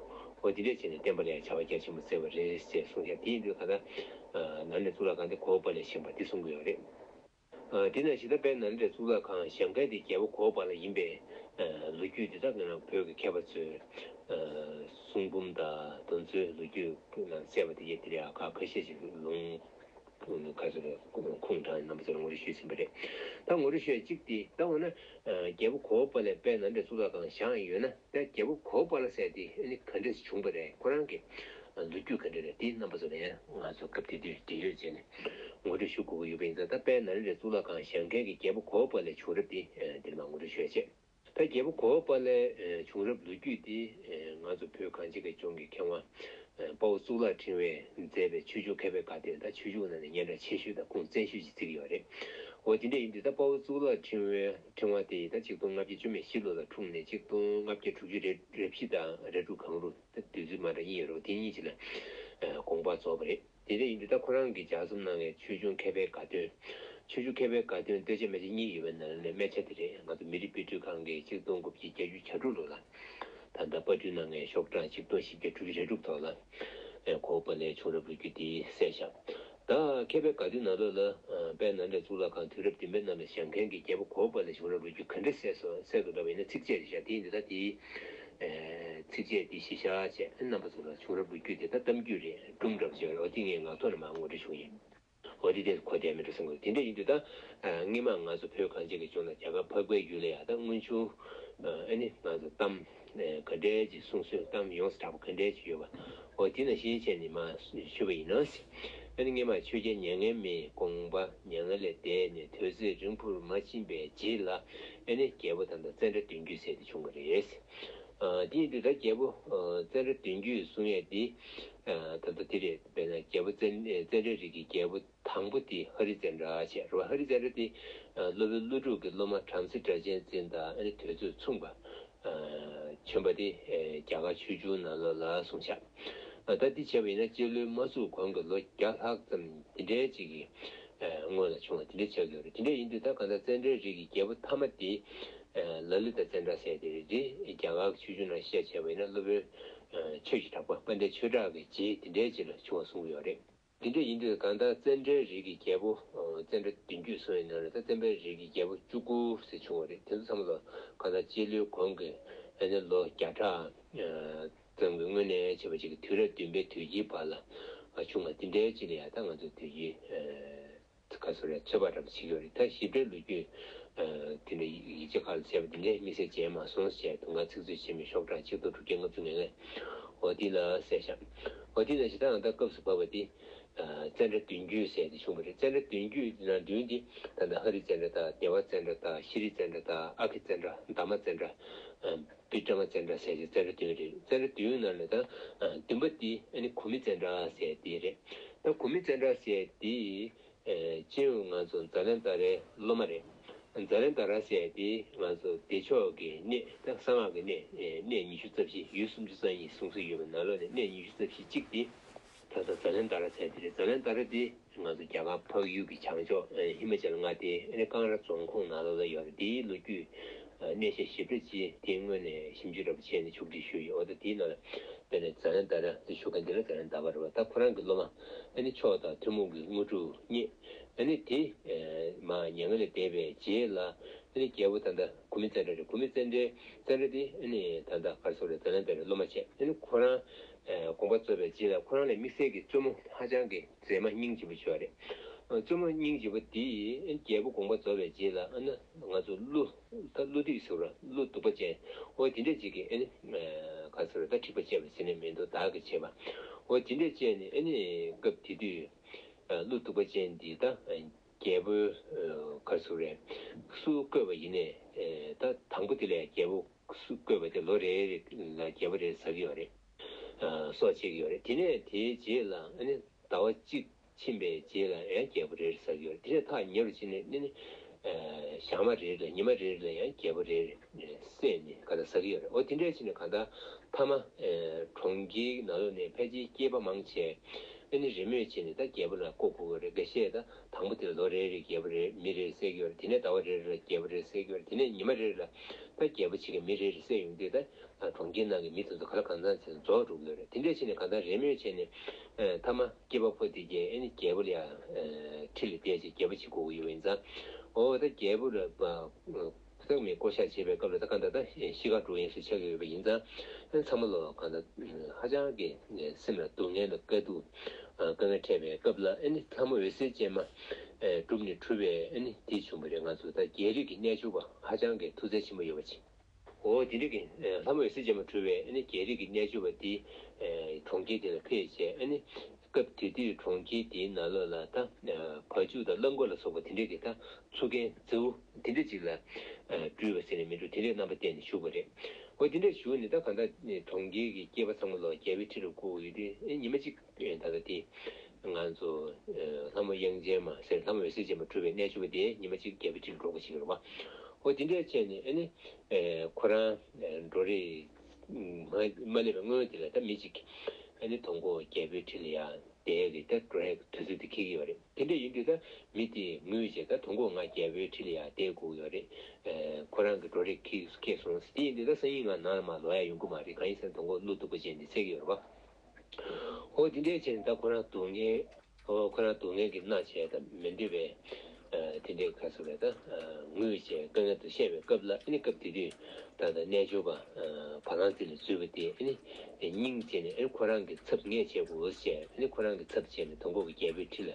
འོ་དེ་འདྲས་བྱས་ནས་བསྟན་པ་ལ་ཡང་བྱ་བ་རྒྱ་ཆེན་པོ་མཛད་པ་རེད་ཅེས་གསུངས་ཤག་དེ་ཡིན་དུས་གང་ལྟར་ནཱ་ལེནྡྲའི་གཙུག་ལག་ཁང་དེ་གོའུ་པཱ་ལས་བཞེངས་པ་འདི་གསུང་གི་ཡོད་རེད། དེ་ནང་བཞིན་ད་དཔལ་ནཱ་ལེནྡྲའི་གཙུག་ལག་ཁང་བཞེངས་མཁན་དེ་རྒྱལ་པོ་གོའུ་པཱ་ལ་ཡིན་པའི་ལོ་རྒྱུས་དེ་དག་ང་རང་བོད་ཀྱི་མཁས་པ་ཚོས་གསུང་འབུམ་དང་དེ་ཚོའི་ལོ་རྒྱུས་ནང་གསལ་བ་དེ་ཡོད། དེ་ལས་ཁ་ཁ་ཤས་ཤིག་ལུང་ཁ་ཚོ་ཁུངས་དྲངས་རྣམ་པ་ཚོར་ངོ་སྤྲོད་ཞུས་ཟིན་པ་རེད། ད་ངོ་སྤྲོད་ཞུས་གཅིག་དེ་ད་འོ་ན་རྒྱལ་པོ་གོའུ་པཱ་ལས་དཔལ་ནཱ་ལེནྡྲའི་གཙུག་ལག་ཁང་བཞེངས་ཡོད་ན། ད་རྒྱལ་པོ་གོའུ་པཱ་ལ་ཟེར་དེ་ཨ་ནི་ག་འདྲས་བྱུང་བ་རེད། ཁོ་རང་གི་ལོ་རྒྱུས་ག་འདྲ་རེད། དེའི་རྣམ་པ་ཚོ་ལ་ཡང་ང་ཚོ་སྐབས་དེ་དུས་འབྲེལ་ཡོད་བྱས་ནས་ངོ་སྤྲོད་ཞུ་དགོས་ཀྱི་ཡོད་པ་ཡིན་ཙང་། ད་དཔལ་ནཱ་ལེནྡྲའི་གཙུག་ལག་ཁང་བཞེངས་མཁན་གྱི་རྒྱལ་པོ་གོའུ་པཱ་ལའི་བྱུང་རབས་དེ་འདིར་མར་ངོ་སྤྲོད་ཞུ་ཡ་བྱས། ད་རྒྱལ་པོ་གོ་པ་ལའི་བྱུང་རབས་ལོ་རྒྱུས་འདི་ང་ཚོ་བོད་གངས་ཅན་གྱི་ལྗོངས་ཀྱི་མཁས་དབང་དཔའ་བོ་གཙུག་ལག་ཕྲེང་བས་མཛད་པའི་ཆོས་འབྱུང་མཁས་པའི་དགའ་སྟོན། ད་ཆོས་འབྱུང་ནང་ནས་སྙན་གྲགས་ཆེ་ཤོས་དང་ཁུངས་བཙན་ཤོས་ཅིག་བརྩི་གི་ཡོད་རེད། འོ་དེ་འདྲ་ཡིན་དུས་ད་དཔའ་བོ་གཙུག་ལག་ཕྲེང་བའི་ཕྲེང་བ་དེ་ད་ཆིག་སྟོང་ལྔ་བརྒྱ་བཅུ་མེད་བཞི་ལོ་ལ་འཁྲུངས་ནས་ཆིག་སྟོང་ལྔ་བརྒྱ་དྲུག་ཅུ་རེ་བཞི་དང་རེ་དྲུག་གང་རུང་ད་དུས་ཚོད་མ་འདྲ་གཉིས་ཡོད་རེད། འོ་དེ་གཉིས་ཅིག་ལ་དགོངས་པ་རྫོགས་པ་རེད། དེ་འདྲ་ཡིན་དུས་ད་ཁོ་རང་གིས་ལྗགས་རྩོམ་གནང་བའི་ཆོས་འབྱུང་མཁས་པའི་དགའ་སྟོན། ཆོས་འབྱུང་མཁས་པའི་དགའ་སྟོན་ལྟོས་བཅས་མན་ཆད་གཉིས་ཡོད་པའི་ནང་ནས་སྨད་ཆ་དེ་རེད། ང་ཚོ་མི་རིགས་དཔེ་སྐྲུན་ཁང་གིས་ཆིག་སྟོང་དགུ་བརྒྱ་བརྒྱད་ཅུ་གྱ་དྲུག་ལོ་ལ་ད་ལྟ་པར་སྐྲུན་གནང་མཁན་ཤོག་གྲངས་ཆིག་སྟོང་བཞི་བརྒྱ་དྲུག་ཅུ་རེ་དྲུག་ཐོག་ལ་ཨེ་གོ་པ་ལའི་བྱུང་རབས་ལོ་རྒྱུས་དེ་གསལ་བཞག་ད་མཁས་པའི་དགའ་སྟོན་ནང་ལོགས་ལ་ཨ་དཔལ་ནཱ་ལེནྡྲ་གཙུག་ལག་ཁང་དུས་རབས་བདུན་པའི་ནང་ལ་བཞེངས་མཁན་གྱི་རྒྱལ་པོ་གོ་པ་ལའི་བྱུང་རབས་ལོ་རྒྱུས་ག་འདྲ་གསལ་སོང་གསལ་འདུག་ལབ་པ་ཡིན་ན། ཚིགས་བཅད་རེད་བཞག་དེ་ཡིན་དུས་ད་དེའི་ཨེ་ཚིགས་བཅད་དེ་གཞི་བཞག་བྱས་རྣམ་པ་ཚོ་ལ་བྱུང་རབས་ལོ་རྒྱུས་དེ་ད་གཏམ་རྒྱུད་རེད། སྒྲུང་འདྲ་པོ་ཅིག་རེད། འོ་དེ་ངས་ངག་ཐོག་ནས་མར་ངོ་སྤྲོད་ཞུ་གི་ཡིན། འོ་དེ་དེ་གོ་བདེ་མི་འགྲོ་བསམ་གི་འདུག་དེ་འདྲ་ཡིན་དུས་ད་ཨ་སྔོན་མ་ང་ཚོ་བོད་གངས་ཅན་གྱི་ལྗོངས་ལ་རྒྱ་གར་འཕགས་པའི་ཡུལ་ལ་ཡང་ད་སྔོན་བྱུང་ཨ་ནི་ང་ཚོ་གཏམ་ག་འདྲའི་ཅིག་གསུང་སྲོལ་གཏམ་ཡོངས་སུ་གྲགས་པ་ག་འདྲའི་ཅིག་ཡོད་པ། འོ་དེ་ནང་བཞིན་བྱས་ནས་མར་ཞུས་པ་ཡིན་ན། ཨ་ནི་སྔོན་མ་ཆོས་རྒྱལ་མྱ་ངན་མེད་དགོངས་པ་མྱ་ངན་ལས་འདས་ནས་དུས་ཚོད་རིང་པོར་མ་ཕྱིན་པའི་རྗེས་ལ་ཨ་ནི་རྒྱལ་པོ་ད་ལྟ་ཙནྡྲ་དོན་བརྒྱུད་ཟེར་དེ་བྱུང་བ་རེད། ཨ་དེ་ཡིན་དུས་ད་རྒྱལ་པོ་ཨ་ཙནྡྲ་དོན་བརྒྱུད་གསུང་ཡས་དེ་ཨ་ད་ལྟ་དེ་རེད། དཔེར་ན་རྒྱལ་པོ་ཙན་ཙནྡྲ་རིགས་ཀྱི་རྒྱལ་པོ་དང་པོ་དེ་ཧ་རི་ཙནྡྲ་བྱས་རེད་བ། ཧ་རི་ཙནྡྲ་དེ་ཨ་སློབ་དཔོན་ཀླུ་སྒྲུབ་ཀྱི་སློབ་མ་བྲམ་ཟེ་སྒྲ་གཅན་འཛིན་དང་ཨ་ནི་དུས་ཚོད་མཚུངས་པ་ཨ་བྱོན་པ་དེ་ཨ་རྒྱ་གར་ཆོས་འབྱུང་ནང་ལོགས་ལ་གསུངས་བཞག་ཨ་ད་དེ་བྱས་པ་ཡིན་ན་སྤྱི་ལོའི་མ་ཚུགས་གོང་གི་ལོ་བརྒྱ་ལྷག་ཙམ་དེ་འདྲའི་ཅིག་གི་ཨ་སྔོན་ལ་བྱུང་བ་དེ་འདྲ་ཆགས་ཀྱི་ཡོད་རེད། དེ་འདྲ་ཡིན་དུས་ད་གང་ལྟར་ཙནྡྲའི་རིགས་ཀྱི་རྒྱལ་པོ་མཐའ་མ་དེ་ཨ་ལ་ལི་ཏ་ཙནྡྲ་ཟེར་དེ་རེད། དེ་རྒྱ་གར་ཆོས་འབྱུང་ནང་བཤད་བྱས་པ་ཡིན་ན་སློབ་དཔོན་ཨ་ཆོས་ཀྱི་གྲགས་པ་དཔལ་ལྡན་ཆོས་གྲགས་ཀྱི་རྗེ་དེ་འདྲའི་ཅིག་ལ་བྱུང་བ་གསུང་གི་ཡོད་རེད། དེ་འདྲ་ཡིན་དུས་གང་ལྟར་ཙནྡྲའི་རིགས་ཀྱི་རྒྱལ་པོ་ཨ་ཙནྡྲ་བདུན་བརྒྱུད་གསུངས་པའི་ནང་ལ་ད་ཙནྡྲའི་རིགས་ཀྱི་རྒྱལ་པོ་བཅུ་དགུ་ཟེར་བྱུང་བ་རེད། དེ་ཚོ་ཚང་མ་ལ་གང་ལྟར་སྤྱི་ལོའི་གོང་གི་ཨ་ནི་ལོ་བརྒྱ་ཕྲག་ཨ་ཙམ་གྱི་སྔོན་ནས་བྱས་པ་ཅིག་གི་དུས་རབས་བདུན་པའི་དུས་དཀྱིལ་བར་ལ་ཨ་བྱུང་བ་དེ་འདྲའི་ཅིག་ལ་ཡང་ད་ང་ཚོ་དུས་ཀྱི་ཨ་ག་ཚོད་རེད། ཚོད་དཔག་འདྲ་པོ་བྱེད་ཀྱི་ཡོད་རེད། ད་ཞིབ་ཕྲའི་ལོ་རྒྱུས་ཨ་དེ་འདྲ་ཡིག་ཆ་ཁག་ལ་བྱས་པ་དེ་འདྲའི་དམིགས་བསལ་མཇལ་མ་སོང་ཞེས་དུང་དཀར་ཚིག་མཛོད་ཆེན་མོའི་ཤོག་གྲངས་ཆིག་སྟོང་དྲུག་བརྒྱ་ལྔ་བཅུ་ང་ལྔ། འོ་དེ་ལ་གསལ་བཞག་འོ་དེ་ནང་བཞིན་ད་ང་ད་སྐབས་སུ་བབས་པ་དེ་ཨ་ཙནྡྲ་བདུན་བརྒྱུད་ཟེར་དེ་བྱུང་བ་རེད། ཙནྡྲ་བདུན་བརྒྱུད་དེ་ནང་བདུན་དེ་ད་ལྟ་ཧ་རི་ཙནྡྲ་དང་དེ་བ་ཙནྡྲ་དང་ཤྲཱི་ཙནྡྲ་དང་ཨ་ཁི་ཙནྡྲ་དྷརྨ་ཙནྡྲ་ཨ་པི་ཏྲ་མ་ཙནྡྲ་ཟེར་དེ་ཙནྡྲ་བདུན་རེད། ཙནྡྲ་བདུན་ནང་ནས་ད་ཨ་བདུན་པ་དེ་ཨ་ནི་གུ་མི་ཙནྡྲ་ཟེར་དེ་རེད། ད་གུ་མི་ཙནྡྲ་ཟེར་དེ་ཨེ་སྤྱི་ཡོངས་ང་ཚོ་ཛཱ་ལན་ཏ་རའི་སློབ་མ་རེད། ཛཱ་ལན་ཏ་ར་ཟེར་དེ་ང་ཚོ་བདེ་མཆོག་གི་གནས་ད་གསང་སྔགས་ཀྱི་གནས་ཨེ་གནས་ཉི་ཤུ་རྩ་བཞི་ཡུལ་སུམ་ཅུ་རྩ་གཉིས་གསུང་སྲོལ་ཡོད་པའི་ནང་ལོགས་ནས་གནས་ཉི་ཤུ་རྩ་བཞི་གཅིག་དེ་ད་ལྟ་ཛཱ་ལན་ཏ་ར་ཟེར་དེ་རེད། ཛཱ་ལན་ཏ་ར་དེ་ང་ཚོ་རྒྱ་གར་འཕགས་ཡུལ་གྱི་བྱང་ཕྱོགས་ཨེ་ཧི་མ་ཅལ་མངའ་སྡེ་ཨེ་ཀང་ར་རྫོང་ཁོངས་ནང་ལོགས་ལ་ཡོད་རེད། དེའི་ལོ་རྒྱུས་ཨེ་གནས་བཤད་ཞིབ་ཕྲ་ཅིག་དེ་སྔོན་ནས་ཞིབ་འཇུག་འདྲ་པོ་བྱས་ནས་ཕྱོགས་སྒྲིག་ཞུས་ཡོད། འོ་ད་དེའི་ནང་ལ་དཔེར་ན་ཛཱ་ལན་ཏ་ར་དེ་ཞུ་མཁན་དེ་ལ་ཛཱ་ལན་ཏ་པ་རེད་བ། ད་ཁོ་རང་གི་སློབ་མ་ཨ་ནི་མཆོག་དང་ཐུན་མོང་གི་དངོས་གྲུབ་བརྙེས། ཨ་ནི་དེ་ཨེ་མར་མྱ་ངན་ལས་འདས་པའི་རྗེས་ལ་ཨ་ནི་རྒྱལ་པོ་ད་ལྟ་གུ་མི་ཙནྡྲ་རེད། གུ་མི་ཙནྡྲའི་ཙནྡྲ་དེ་ཨ་ནི་ད་ལྟ་ག་རེ་ཟེར་དགོས་རེད། ཛཱ་ལན་ཏ་རའི་སློབ་མ་བྱས། ཨ་ནི་ཁོ་རང་ཨེ་དགོངས་པ་རྫོགས་པའི་རྗེས་ལ་ཁོ་རང་ལ་དམིགས་བསལ་གྱི་བཙུན་མོ་ཧ་ཅང་གི་མཛེས་མ་སྙིང་རྗེ་པོ་ཅིག་ཡོད་རེད། ཨ་བཙུན་མོ་སྙིང་རྗེ་པོ་དེ་ཨ་ནི་རྒྱལ་པོ་དགོངས་པ་རྫོགས་པའི་རྗེས་ལ་ཨ་ནི་ང་ཚོ་ཀླུ་ད་ཀླུ་སྡིག་ཟེར་བ་ཀླུ་གདུག་པ་ཅན་འོ་དེ་འདྲ་ཅིག་གིས་ཨ་ནི་ཨེ་ག་རེ་ཟེར་དགོས་རེད། ད་འཁྲིག་པ་བཅད་པ་ཟེར་ནས་མི་འདུག་བདག་གིས་བྱས་པ་འོ་དེ་འདྲ་བཅད་ནས་ཨ་ནི་སྐབས་དེ་དུས། ཨ་ཀླུ་གདུག་པ་ཅན་འདི་ད་རྒྱལ་པོའི་ཨ་ག་རེ་ཟེར་དགོས་རེད། སུ་བསྐོས་པ་ཡིན་ནའི་ཨེ་ད་དང་པོ་དེ་ལ་རྒྱལ་པོ་སུ་བསྐོས་པ་དེ་ལོ་རེ་རེ་ལ་རྒྱལ་པོ་རེ་ཟ་གི་ཡོད་རེད། ཨ་སྲོག་བཅད་ཀྱི་ཡོད་རེད། དེ་ནས་དེའི་རྗེས་ལ་ཨ་ནི་ཟླ་བ་གཅིག་ཕྱིན་པའི་རྗེས་ལ་ཡང་རྒྱལ་པོ་རེ་རེ་ཟ་གི་ཡོད་རེད། དེ་ནས་ཐག་ཉེ་རུ་ཕྱིན་ནས་ཨ་ནི་ཨ་ཞག་མ་རེ་རེ་ལ་ཉི་མ་རེ་རེ་ལ་ཡང་རྒྱལ་པོ་རེ་རེ་བསད་ནས་ག་ད་ཟ་གི་ཡོད་རེད། འོ་དེ་འདྲ་བྱས་ནས་ག་ད་མཐའ་མ་ཨེ་གྲོང་ཁྱེར་ནང་ལོགས་ནས་ཕལ་ཆེར་སྐྱེས་པ་མང་ཆེ་ཨ་ནི་རེས་མོས་བྱས་ནས་ད་རྒྱལ་པོ་ལ་བསྐོ་དགོས་ཀྱི་རེད། འགའ་ཤས་ད་དང་པོ་དེ་ལ་ལོ་རེ་རེ་རྒྱལ་པོ་རེ་མི་རེ་བསད་ཀྱི་ཡོད་རེད། དེ་ནས་ཟླ་བ་རེ་རེ་ལ་རྒྱལ་པོ་རེ་བསད་ཀྱི་ཡོད་རེད། དེ་ནས་ཉི་མ་རེ་རེ་ལ་ད་རྒྱལ་པོ་གཅིག་གིས་མི་རེ་རེ་བསད་ཡོང་དུས་ད་གྲོང་ཁྱེར་ནང་གི་མི་དེ་ཚོ་ག་ལ་གང་འཚམ་ཚེ་རྫོགས་འགྲོ་གི་ཡོད་རེད། དེ་འདྲ་བྱས་ནས་གང་ལྟར་རེས་མོས་བྱས་ནས་ཨེ་མཐའ་མ་སྐྱེས་པ་ཕོ་དེ་གས་ཨེ་ནི་རྒྱལ་པོ་ལ་ཡང་ཨེ་ཁྲི་ལ་བསྡད་བྱས་རྒྱལ་པོ་བྱེད་དགོས་ཀྱི་ཡོད་པ་ཡིན་ཙང་། འོ་ད་རྒྱལ་པོ་ལ་ཨེ་ཐོག་མའི་བསྐོ་བཞག་བྱེད་པའི་སྐབས་ལ་ད་གང་ལྟར་ད་ཤི་ཁར་འགྲོ་ཡས་སུ་ཆགས་ཀྱི་ཡོད་པ་ཡིན་ཙང་། ཨེ་ཚང་མ་ལོ་གང་ལྟར་ཧ་ཅང་གི་སེམས་ལ་སྡུག་བསྔལ་དང་དཀའ་སྡུག་དཀའ་ངལ་འཕྲད་པའི་སྐབས་ལ་ཨེ་ནི་ལྷ་མོ་འོད་ཟེར་ཅན་མ་ཨེ་བསྒྲུབས་ནས་གྲུབ་པའི་ཨེ་ནི་དེ་བྱུང་བ་རེད། ང་ཚོ་ད་རྒྱལ་རིགས་ཀྱི་གནས་མཆོག་པ་ཧ་ཅང་གི་མཐུ་རྩལ་ཆེན་པོ་ཡོད་པ་ཅིག་འོ་དེ་འདྲ་གི་ལྷ་མོ་འོད་ཟེར་ཅན་མ་གྲུབ་པའི་ཨ་ནི་རྒྱལ་རིགས་ཀྱི་གནས་མཆོག་པ་དེ་གྲོང་ཁྱེར་དེ་ལ་ཕེབས་བྱས་ཨ་ནི་ སྐབས་དེ་དུས་གྲོང་ཁྱེར་དེའི་ནང་ལོགས་ལ་ད་བ་ཕྱུགས་དང་གླང་གོག་ལ་སོགས་པ་དེ་འདྲས་ཀྱི་ད་ཚུགས་རྒྱན་རྫིའུ་དེ་འདྲས་ཅིག་ལ་སྤྲུལ་བ་ཟེར་ནས་མི་འདུག་དེ་འདྲས་རྣམ་པ་བསྟན་ནས་བཞུགས་པ་རེད། འོ་དེ་འདྲས་བཞུགས་ནས་ད་གང་ལྟར་གྲོང་ཁྱེར་གྱི་སྐྱེས་པ་ཚང་མ་ལོ་རྒྱལ་པོའི་ཁྲི་ལ་བཀུར་ཡོད་དུས་ཉི་མ་གཅིག་ད་ལྟ་དེ་ང་ཚོ་ལྷ་མོ་དབྱངས་ཅན་མ་ཟེར་ལྷ་མོ་འོད་ཟེར་ཅན་མ་གྲུབ་པའི་གནས་མཆོག་དེ་ཉི་མ་གཅིག་རྒྱལ་པོའི་ཁྲི་ལ་འགྲོ་དགོས་ཞིག་རེད་བ། འོ་དེ་འདྲས་བྱས་ནས་ཨ་ནི་ཁོ་རང་འགྲོ་རེས་མ་མ་སླེབས་པའི་སྔོན་དེ་ལ་ད་མི་གཅིག་ཨ་ནི་དོང་གོ་རྒྱལ་པོའི་ཁྲི་ལ་ཡར་བསྡད་རེད། ད་འགྲོ་ཡག་དུས་ཚོད་དེ་འཁེལ་གྱི་ཡོད་རེད། དེ་འདྲ་ཡིན་དུས་ད་མི་དེས་ངུས་བྱས་ད་དོང་གོ་ང་རྒྱལ་པོའི་ཁྲི་ལ་ཡར་བསྡད་དགོས་ཡོད་རེད། ཁོ་རང་གི་འགྲོ་རེས་འཁེལ་འཁེལ་སོང་། དེ་ཡིན་དུས་ད་སང་ཉིན་ང་ནང་ལ་མར་ལོག་ཡག་ཡོང་གི་མ་རེད། གང་ཡིན་ཟེར་ན་དོང་གོ་གླུ་སྡུག་པོ་ཅན་དེ་བསད་ཀྱི་ཡོད་རེད་བ། འོ་དེ་འདྲའི་ཆེད་ད་ཁོ་རང་སྡུག་བསྔལ་འོ་ཁོ་རང་སྡུག་བསྔལ་གྱི་མནར་བྱས་ད་མི་འདོད་པའི་དེ་འདྲའི་ཁ་སོ་རེད་ད་ངུས་བྱས་དཀའ་ངལ་དུ་བཤད་པའི་སྐབས་ལ་ཨ་ནི་སྐབས་དེ་དུས་ད་ད་རྣལ་འབྱོར་པ་བ་ལང་རྫི་ལ་འཛུལ་བ་དེ་ཨ་ནི་སྙིང་རྗེ་ནས་ཨ་ནི་ཁོ་རང་གི་ཚབ་ངས་བྱེད་དགོས་ཟེར་ཨ་ནི་ཁོ་རང་གི་ཚབ་བྱས་ནས་དོང་གོ་གི་རྒྱལ་པོའི་ཁྲི་ལ་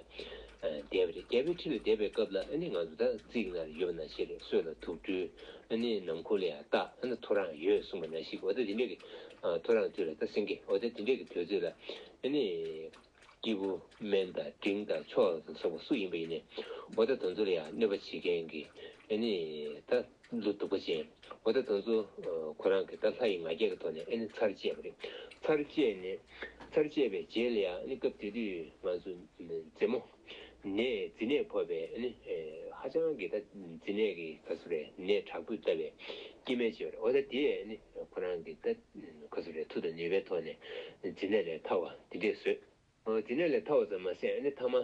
བསྡད་པ་རེད། རྒྱལ་པོའི་ཁྲི་ལ་བསྡད་པའི་སྐབས་ལ་ཨ་ནི་ང་ཚོ་ད་རྩིས་ཀྱི་ནང་ལ་ཡོད་པ་ནང་བཞིན་རེད། སྲོད་ལ་དུག་སྦྲུལ་ཨ་ནི་ནམ་མཁའ་ལ་ཡང་རྟགས་ཨ་ནི་ཐོ་རངས་ཡོད་གསུངས་པ་ནང་བཞིན་འོ་ད་དེ་འདྲས་ཀྱི་ཐོ་རངས་དུས་ལ་ད་སེང་གེ་འོ་ད་དེ་འདྲས་ཀྱི་དུས་ཚོད་ལ་ཨ་ནི། སྐྱེས་བུ་སྨན་དང་འབྲིང་དང་མཆོག་ལ་སོགས་པ་སུ་ཡིན་པ་ཡིན་ནའི་འོ་ད་དེ་ཚོ་ལ་ཡང་གནོད་པ་བྱེད་མཁན་གྱི་ཨ་ནི་ད་གླུ་སྡུག་པོ་ཅན་འོ་ད་དེ་ཚོ་ཁོ་རང་གི་ད་ལྷ་ཡི་ང་རྒྱལ་གྱི་ཐོག་ནས་ཨ་ནི་ཚར་བཅད་པ་རེད། ཚར་བཅད་ནས་ཚར་བཅད་པའི་རྗེས་ལ་ཡང་ཨ་ནི་སྐབས་དེ་དུས་ང་ཚོ་མཛེ་མོ་ནད་མཛེ་ནད་ཕོག་པའི་ཨ་ནི་ཧ་ཅང་གི་ད་མཛེ་ནད་ཀྱི་ག་ཚོད་རེད་ནད་དྲག་པོས་བཏབ་པའི་སྐྱེ་དམན་ཅིག་ཡོད་རེད། འོ་ད་དེས་ཨ་ནི་ཁོ་རང་གི་ད་ག་ཚོད་རེད་མཐུ་དང་ནུས་པའི་ཐོག་ནས་མཛེ་ནད་ལས་ཐར་བ་དེ་འདྲས་བཟོས། འོ་དེ་ནས་ལས་ཐར་བ་ཙམ་མ་ཟད་ཨ་ནི་ཐ་མ་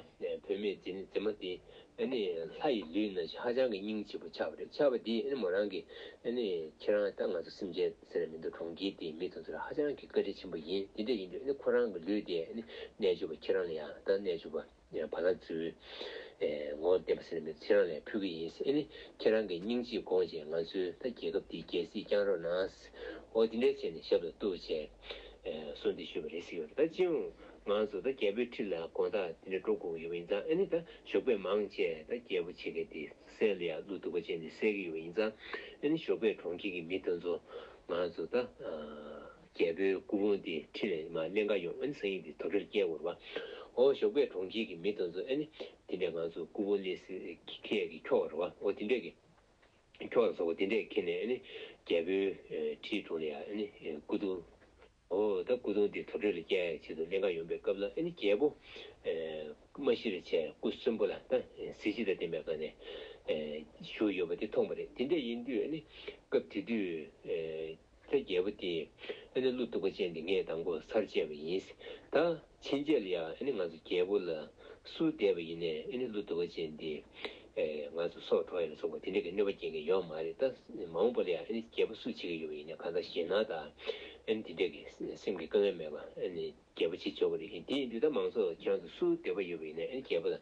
བུད་མེད་འཛིན་འཛིན་མ་དེ་ཨ་ནི་ལྷ་ཡི་ལུས་ནང་བཞིན་ཧ་ཅང་གི་སྙིང་རྗེ་པོ་ཆགས་པ་རེད། ཆགས་པ་དེས་ཨ་ནི་མོ་རང་གིས་ཨ་ནི་ཁྱེད་རང་ད་ང་ཚོ་སེམས་ཅན་ཟེར་ན་མི་འདུག་གྲོང་ཁྱེར་དེའི་མི་དེ་ཚོ་ལ་ཧ་ཅང་གི་བཀའ་དྲིན་ཆེན་པོ་ཡིན། དེ་འདྲ་ཡིན་དུས་ཨ་ནི་ཁོ་རང་གི་ལུས་དེ་ཨ་ནི་རྣལ་འབྱོར་པ་ཁྱེད་རང་ལ་ཡང་ད་རྣལ་འབྱོར་པ་བ་ལང་རྫིའུ་ངོ་བོ་ལྡན་པ་ཟེར་ན་མི་འདུག་ཁྱེད་རང་ལ་ཡང་ཕུལ་གི་ཡིན་ཟེར། ཨ་ནི་ཁྱེད་རང་གི་སྙིང་རྗེ་དགོངས་བྱས་ང་ཚོའི་ད་རྒྱལ་ཁབ་འདིའི་རྒྱལ་སྲིད་བསྐྱངས་རོགས་གནང་། འོ་དེ་འདྲའི་བྱས་ནས་ཞབས་ལ་གཏུགས་བྱས། ཨེ་གསོལ་འདེབས་ཞུས་པ་རེད་ཟེར་གྱི་ཡོད་རེད། ད་སྤྱི་ཡོངས་ང་ཚོ་ད་རྒྱལ་པོའི་ཁྲི་ལ་དགོང་དག་དེ་འདྲ་འགྲོ་དགོས་ཀྱི་ཡོད་པ་ཡིན་ཙང་ཨ་ནི་ད་ཞོགས་པས་མང་ཆེ་ད་རྒྱལ་པོ་བྱེད་མཁན་དེ་སྲས་ལ་ཡང་གླུ་སྡུག་པོ་བྱས་ནས་བསད་ཀྱི་ཡོད་པ་ཡིན་ཙང་ཨ་ནི་ཞོགས་པས་གྲོང་ཁྱེར་གྱི་མི་དེ་ཚོ་ང་ཚོ་ད་རྒྱལ་པོའི་སྐུ་ཕུང་དེ་ཁྲི་ལ་མར་གླན་ཀ་ཡོང་ཨ་ནི་སང་ཉིན་དེ་དུར་ཁྲོད་ལ་བསྐྱལ་དགོས་རེད་བ། འོ་ཞོགས་པས་གྲོང་ཁྱེར་གྱི་མི་དེ་ཚོ་ཨ་ནི་དེ་འདྲ་ང་ཚོ་སྐུ་ཕུང་སླེབས་སའི་ཁྱེད་ཀྱི་ཁྱོག་རེད་བ། འོ་དེ་འདྲ་གི་ཁྱོག་ལ་སོགས་པ་དེ་འདྲས་ཁྱེར་ནས་ཨ་ནི་རྒྱལ་པོའི་ཁྲིའི་དྲུང་ལ་ཡང་ཨ་ནི་སྐུ་གདུང་། འོ་ད་སྐུ་གདུང་འདི་དུར་ཁྲོད་ལ་བསྐྱལ་ཡག་ཆེད་དུ་གླན་ཀ་ཡོང་པའི་སྐབས་ལ་ཨ་ནི་རྒྱལ་པོ་མ་ཤི་རེ་བྱས་སྐུ་གསོན་པོ་ལ་ད་གཟི་བརྗིད་དང་ལྡན་པའི་སྒང་ནས་བཞུགས་ཡོད་པ་དེ་མཐོང་བ་རེད། དེ་འདྲས་ཡིན་དུས་ཨ་ནི་སྐབས་དེ་དུས། ད་རྒྱལ་པོ་དེས་ཨ་ནི་གླུ་སྡུག་པོ་ཅན་འདི་ངས་དང་པོ་ཚར་བཅད་པ་ཡིན། ད་ཕྱིན་ཆད་ལ་ཡང་ཨ་ནི་ང་ཚོ་རྒྱལ་པོ་ལ་སུ་བསྡད་པ་ཡིན་ནའི་ཨ་ནི་གླུ་སྡུག་པོ་ཅན་འདི་ཨེ་ང་ཚོ་སྲོག་འཕྲོག་ཡ་ལ་སོགས་པ་དེ་འདྲ་གི་གནོད་པ་སྐྱེལ་མཁན་ཡོད་མ་རེད། ད་མ་འོངས་པ་ལ་ཡང་ཨ་ནི་རྒྱལ་པོ་སུ་བྱེད་ཀྱི་ཡོད་པ་ཡིན་ནའི་གང་ལྟར་ཞེད་སྣང་དང་ཨ་ནི་དེ་འདྲ་གི་སེམས་ཀྱི་དཀའ་ངལ་མེད་པ་ཨ་ནི། རྒྱལ་པོ་བྱེད་ཆོག་གི་རེད། དེ་ཡིན་དུས་ད་མང་ཚོགས་ཁྱེད་རང་ཚོ་སུ་འདོད་པ་ཡོད་པ་ཡིན་ནའི་ཨ་ནི་རྒྱལ་པོ་ལ་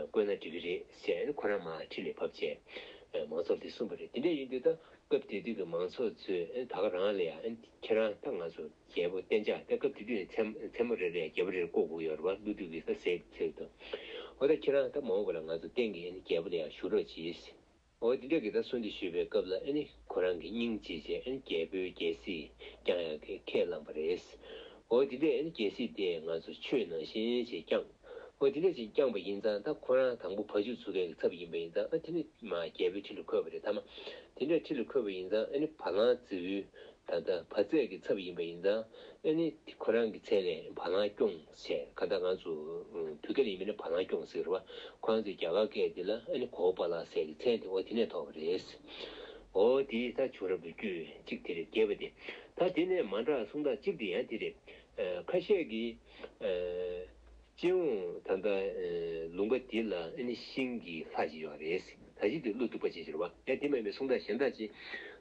བསྐོས་ན་འགྲིག་གི་རེད་ཟེར་ཨ་ནི་ཁོ་རང་མར་ཁྲི་ལ་བབས་བྱས་མང་ཚོགས་ལ་དེ་གསུངས་པ་རེད། དེ་འདྲ་ཡིན་དུས་ད་སྐབས་དེ་དུས་ཀྱི་མང་ཚོགས་ཚོས་ཨ་ནི་ད་ག་རང་ལ་ཡང་ཨ་ནི་ཁྱེད་རང་ད་ང་ཚོ་རྒྱལ་པོ་གཏན་འཇགས་ད་སྐབས་དེ་དུས་མཚན་མཚན་མོ་རེ་རེ་རྒྱལ་པོ་རེ་རེ་བསྐོ་དགོས་ཡོད་རེད་བ། ཀླུ་སྡུག་གིས་ད་ཟེར་ཟེར་དུས་འོ་ད་ཁྱེད་རང་ད་མ་འོངས་པ་ལ་ང་ཚོ་གཏན་གྱི་ཨ་ནི་རྒྱལ་པོ་ལ་ཡང་བཞུགས་རོགས་གྱིས། འོ་དེ་འདྲ་གི་ད་གསོལ་འདེབས་ཞུས་པའི་སྐབས་ལ་ཨ་ནི་ཁོ་རང་གི་སྙིང་རྗེ་བྱས་ཨ་ནི་རྒྱལ་པོའི་རྒྱལ་སྲིད་བསྐྱངས་ཡག་གི་ཁས་བླངས་པ་རེད། འོ་དེ་འདྲས་ཨ་ནི་རྒྱལ་སྲིད་དེ་ང་ཚོ་ཆོས་ནང་བཞིན་བྱས་བསྐྱངས། འོ་དེ་འདྲས་བྱས་བསྐྱངས་པ་ཡིན་ཙང་ད་ཁོ་རང་དང་པོ་བ་ཕྱུགས་འཚོ་མཁན་གྱི་ཚབ་ཡིན་པ་ཡིན་ཙང་ཨ་དེ་ནི་མ་རྒྱལ་པོའི་ཁྲི་ལ་འཁོད་པ་རེད། ཐ་མ་དེ་འདྲས་ཁྲི་ལ་འཁོད་པ་ཡིན་ཙང་ཨ་ནི་བ་ལང་རྫིའུ། ད་ལྟ་བ་ཚད་ཀྱི་ཚབ་ཡིན་པ་ཡིན་ཙང་ཨ་ནི་ཁོ་རང་གི་མཚན་ལས་བ་ལང་སྐྱོང་ཞེས་ག་ད་ང་ཚོ་བོད་སྐད་ལ་ཡིན་པ་ན་བ་ལང་སྐྱོང་ཟེར་བ། ཁོ་རང་ཚོའི་རྒྱ་གར་སྐད་དེ་ལ་ཨ་ནི་གོ་བ་ལ་ཟེར་གྱི་མཚན་དེ་འོ་དེ་ནས་ཐོགས་པ་རེད། འོ་དེ་ད་བྱུང་རབས་ལོ་རྒྱུས་གཅིག་དེ་རེད། བརྒྱད་པ་དེ་ད་དེ་ནས་མ་འདྲ་གསུང་སྟངས་གཅིག་དེ་ཡང་དེ་རེད། ཁ་ཤས་ཀྱིས། སྤྱི་ཡོངས་ད་ལྟ་ལུང་པ་འདི་ལ་ཨ་ནི་ཤིང་གི་ལྷ་ཅིག་ཡོད་རེད། ད་ཅི་དེ་གླུ་སྡུག་པ་ཅིག་ཟེར་བ་ཡང་དེ་མིན་པའི་གསུང་སྟངས་གཞན་དག་ཅིག་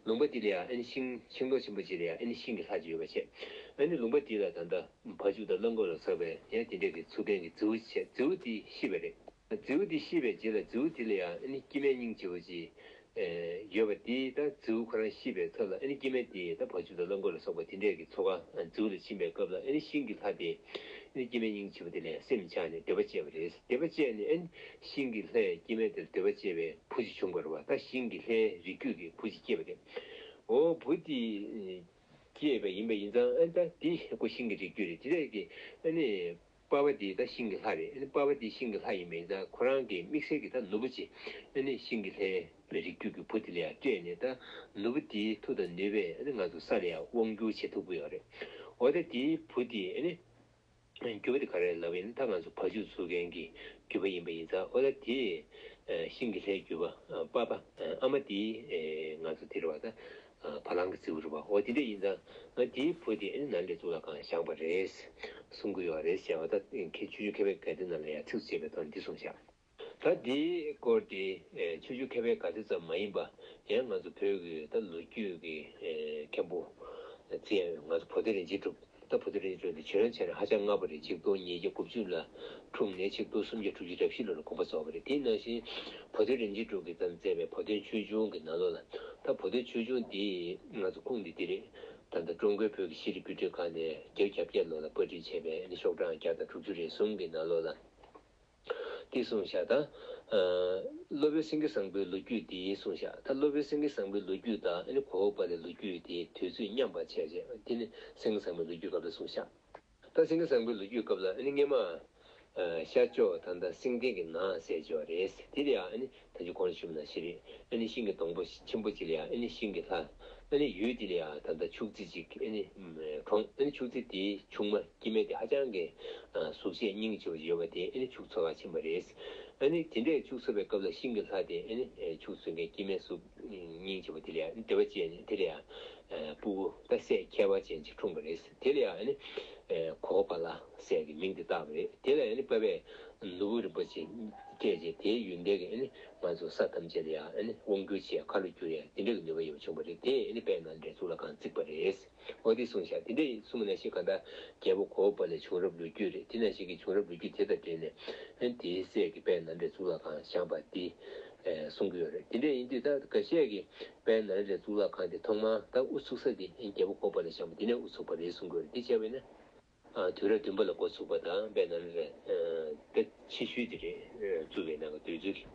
ལུང་པ་འདི་ལ་ཡང་ཨ་ནི་ཤིང་ཤིང་ལོ་ཆེན་པོ་ཅིག་ལ་ཡང་ཨ་ནི་ཤིང་གི་ལྷ་ཅིག་ཡོད་པ་བྱས། ཨ་ནི་ལུང་པ་འདི་ལ་ད་ལྟ་བ་ཕྱུགས་དང་གླང་གོག་ལ་སོགས་པའི་ཡང་དེ་འདྲ་གི་ཚུགས་རྒྱན་གྱི་རྫིའུ་བྱས། རྫིའུ་དེ་ཤི་བ་རེད། རྫིའུ་དེ་ཤི་བའི་རྗེས་ལ་རྫིའུ་དེ་ལ་ཡང་ཨ་ནི་སྐྱེ་དམན་སྙིང་རྗེ་བོ་ཅིག་ཡོད་པ་དེས་ད་རྫིའུ་ཁོ་རང་ཤི་བའི་ཚབ་ལ་ཨ་ནི་སྐྱེ་དམན་དེས་ད་བ་ཕྱུགས་དང་གླང་གོག་ལ་སོགས་པ་དེ་འདྲས་ཀྱི་ཚོགས་ཁག་རྫིའུ་ལ་ཕྱིན་པའི་སྐབས་ལ་ཨ་ནི་ཤིང་གི་ལྷ་དེས་ཨ་ནི་སྐྱེ་དམན་སྙིང་རྗེ་བོ་དེ་ལ་སེམས་ཆགས་ནས་འདོད་པ་བྱས་པ་རེད། འདོད་པ་བྱས་ནས་ཨ་ནི་ཤིང་གི་ལྷས་སྐྱེ་དམན་དེར་འདོད་པ་བྱས་པའི་བུ་ཅིག་བྱུང་བ་རེད་བ། ད་ཤིང་གི་ལྷའི་རིགས་རྒྱུད་ཀྱི་བུ་ཅིག་སྐྱེས་པ་རེད། འོ་བུ་དེ་སྐྱེས་པ་ཡིན་པ་ཡིན་ཙང་ཨ་ནི་ད་དེ་ཁོ་ཤིང་གི་རིགས་རྒྱུད་རེད། དེ་འདྲས་ཀྱི་ཨ་ནི། པ་པ་དེ་ད་ཤིང་གི་ལྷ་རེད། ཨ་ནི་པ་པ་དེ་ཤིང་གི་ལྷ་ཡིན་པས་ད་ཁོ་རང་གི་དམིགས་བསལ་གྱི་ད་ནོར་བུ་ཅིག་ཨ་ནི་ཤིང་གི་ལྷའི་རིགས་རྒྱུད་ཀྱི་བུ་དེ་ལ་ཡང་སྤྲད་ནས། ད་ནོར་བུ་དེའི་མཐུ་དང་ནུས་པས་ཨ་ནི་ང་ཚོ་ས་ལ་ཡང་དབང་བསྒྱུར་བྱེད་ཐུབ་ཀྱི་ཡོད་རེད། འོ་ད་དེའི་བུ་དེ་ཨ་ནི་རྒྱུད་པ་དེ་ག་རེ་ལབ་ཡིན་ན། ད་ང་ཚོ་བ་ཕྱུགས་འཚོ་མཁན་གྱི་རྒྱུད་པ་ཡིན་པ་ཡིན་ཙང་། འོ་ད་དེ་ཤིང་གི་ལྷའི་རྒྱུད་པ་པ་པ་ཨ་མ་དེ་ང་ཚོ་དེ་རེད་བ། ད་བ་ལང་གི་རྫི་བོ་རེད་བ། འོ་དེ་འདྲ་ཡིན་ཙང་། ང་དེའི་བུ་དེ་ཨ་ནི་ནཱ་ལེནྡྲའི་གཙུག་ལག་ཁང་བཞེངས་པ་རེད་གསུང་གི་ཡོད་རེད་ཟེར་བ། ད་མཁན་ཆོས་འབྱུང་མཁས་པའི་དགའ་ལྡན་ནང་ལ་ཡང་ཚིགས་སུ་བཅད་པའི་ཐོག་ནས་འདི་གསུངས་བཞག་ད་འདིའི་སྐོར་དེ་ཆོས་འབྱུང་མཁས་པའི་དགའ་ལྡན་ཙམ་མ་ཡིན་པ། ཡང་ང་ཚོ་བོད་ཀྱི་ད་ལོ་རྒྱུས་ཀྱི་མཁན་པོ་ཚེ་ཡང་ང་ཚོ་བོ་དྷ་རིན་ཆེན་གྲུབ། ད་བོ་དྷ་རིན་ཆེན་གྲུབ་དེ་བྱོན་ཚར་ནས་ཧ་ཅང་སྔ་པོ་རེད། ཆིག་སྟོང་ཉིས་བརྒྱ་དགུ་བཅུ་ལ་འཁྲུངས་ནས་ཆིག་སྟོང་སུམ་བརྒྱ་དྲུག་ཅུ་རེ་བཞི་ལོ་ལ་དགོངས་པ་རྫོགས་པ་རེད། དེ་ནང་བཞིན་བོ་དྷ་རིན་ཆེན་གྲུབ་ཀྱིས་བརྩམས་མཛད་པའི་བོ་དོན་ཆོས་འབྱུང་གི་ནང་ལོགས་ལ། ད་བོ་དོན་ཆོས་འབྱུང་འདི་ང་ཚོ་ཁུངས་འདི་འདི་རེད། ད་ལྟ་ཀྲུང་གོའི་བོད་ཀྱི་ཤེས་རིག་པུས་སྒྲིག་ཁང་ནས་བརྒྱད་ཅུ་གྱ་བརྒྱད་ལོ་ལ་པར་སྐྲུན་བྱས་པའི་ཨ་ནི་ཤོག་གྲངས་བརྒྱ་དང་དྲུག་ཅུ་རེ་གསུམ་གྱི་ནང་ལོགས་ལ། དེ་གསུངས་བཞག་ད་ཨ་སློབ་དཔོན་སེང་གེ་བཟང་པོའི་ལོ་རྒྱུས་དེ་གསུངས་བཞག་ད་སློབ་དཔོན་སེང་གེ་བཟང་པོའི་ལོ་རྒྱུས་དང་ཨ་ནི་གོ་འཕང་པ་ལའི་ལོ་རྒྱུས་དེ་དུས་ཚོད་མཉམ་པ་བྱས་རྗེས། དེ་ནི་སེང་གེ་བཟང་པོའི་ལོ་རྒྱུས་སྐབས་ལ་གསུངས་བཞག་ད་སེང་གེ་བཟང་པོའི་ལོ་རྒྱུས་སྐབས་ལ་ཨ་ནི་སྔས་མ་ཨ་ཤར་ཕྱོགས་ད་ལྟ་སེང་ལྡེང་གི་ནགས་ཟེར་གྱི་ཡོད་རེད། དེ་ལ་ཡང་ཨ་ནི་ད་ཅི་གོང་ལ་ཞུས་པ་ནང་བཞིན་རེད། ཨ་ནི་ཤིང་གི་སྡོང་པོ་ཆེན་པོ་ཅིག་ལ་ཡང་ཨ་ནི་ཤིང་གི་ལྷ། ཨ་ནི་ཡུལ་དེ་ལ་ཡང་ད་ལྟ་ཕྱུགས་རྫི་ཅིག་ཨ་ནི་གྲོངས། ཨ་ནི་ཕྱུགས་རྫི་དེའི་ཆུང་མ་སྐྱེ་དམན་དེ་ཧ་ཅང་གི་གཟུགས་བྱད་སྙིང་རྗེ་པོ་ཡོད་པ་དེ་ཨ་ནི་ཕྱུགས་འཚོ་གར་ཕྱིན་པ་རེད། ཨ་ནི་དེ་འདྲས་ཕྱུགས་འཚོ་བའི་སྐབས་ལ་ཤིང་གི་ལྷ་དེ་ཨ་ནི་ཕྱུགས་འཚོ་མཁན་སྐྱེ་དམན་གཟུགས་སྙིང་རྗེ་པོ་དེ་ལ་ཡང་ཨ་ནི་དད་པ་སྐྱེས་ནས་དེ་ལ་ཡང་ཨ་སྤུ་གུ་ད་སྲས་ཁྱད་པར་ཅན་ཅིག་འཁྲུངས་པ་རེད། དེ་ལ་ཡང་ཨ་ནི་ཨ་གོ་པ་ལ་ཟེར་གྱི་མིང་དེ་བཏགས་པ་རེད། དེ་ལ་ཡང་ཨ་ནི་པ་པས་ནོར་བུ་རིན་པོ་ཆེ་སྤྲད་རྗེས་དེའི་ཡོན་ཏན་གྱིས་ཨ་ནི་ང་ཚོ་ས་ཐམས་ཅད་ལ་ཡང་ཨ་ནི་དབང་བསྒྱུར་བྱེད་ཡ་མཁའ་ལོ་བསྒྱུར་ཡ་དེ་འདྲ་གི་ནུས་པ་ཡོད་པ་བྱུང་བ་རེད། དེ་ཨ་ནི་དཔལ་ནཱ་ལེནྡྲའི་གཙུག་ལག་ཁང་བརྩིགས་པ་རེད། འོ་དེ་གསུངས་བཞག་དེ་འདྲ་གསུངས་པ་ནང་བཞིན་གང་ལྟར་རྒྱལ་པོ་གོ་པ་ལའི་བྱུང་རབས་ལོ་རྒྱུས་རེད། དེ་ནང་བཞིན་གྱི་བྱུང་རབས་ལོ་རྒྱུས་དེ་དང་འབྲེལ་ནས་ཨ་ནི་དེའི་སྲས་ཀྱིས་དཔལ་ནཱ་ལེནྡྲའི་གཙུག་ལག་ཁང་བཞེངས་པ་དེ་ཨ་གསུང་གི་ཡོད་རེད། དེ་འདྲ་ཡིན་དུས་ད་འགའ་ཤས་ཀྱིས་དཔལ་ནཱ་ལེནྡྲའི་གཙུག་ལག་ཁང་དེ་ཐོག་མར་ད་དབུ་ཚུགས་ས་དེ་ཨ་ནི་རྒྱལ་པོ་གོ་པ་ལ་བཞེངས་པ་དེ་ནས་དབུ་ཚུགས་པ་རེད་གསུང་གི་ཡོད་རེད། དེ་བྱས་པས་ན། ཨ་དུས་རབས་བདུན་པ་ལ་འགོ་ཚུགས་པ་དང་། དཔལ་ནཱ་ལེནྡྲ་ཨ་ད་ཕྱི་ཤུལ་དེ་རེད། ཨ་བཙུགས་པའི་ནང་གི་དུས་ཚོད་ཀྱི།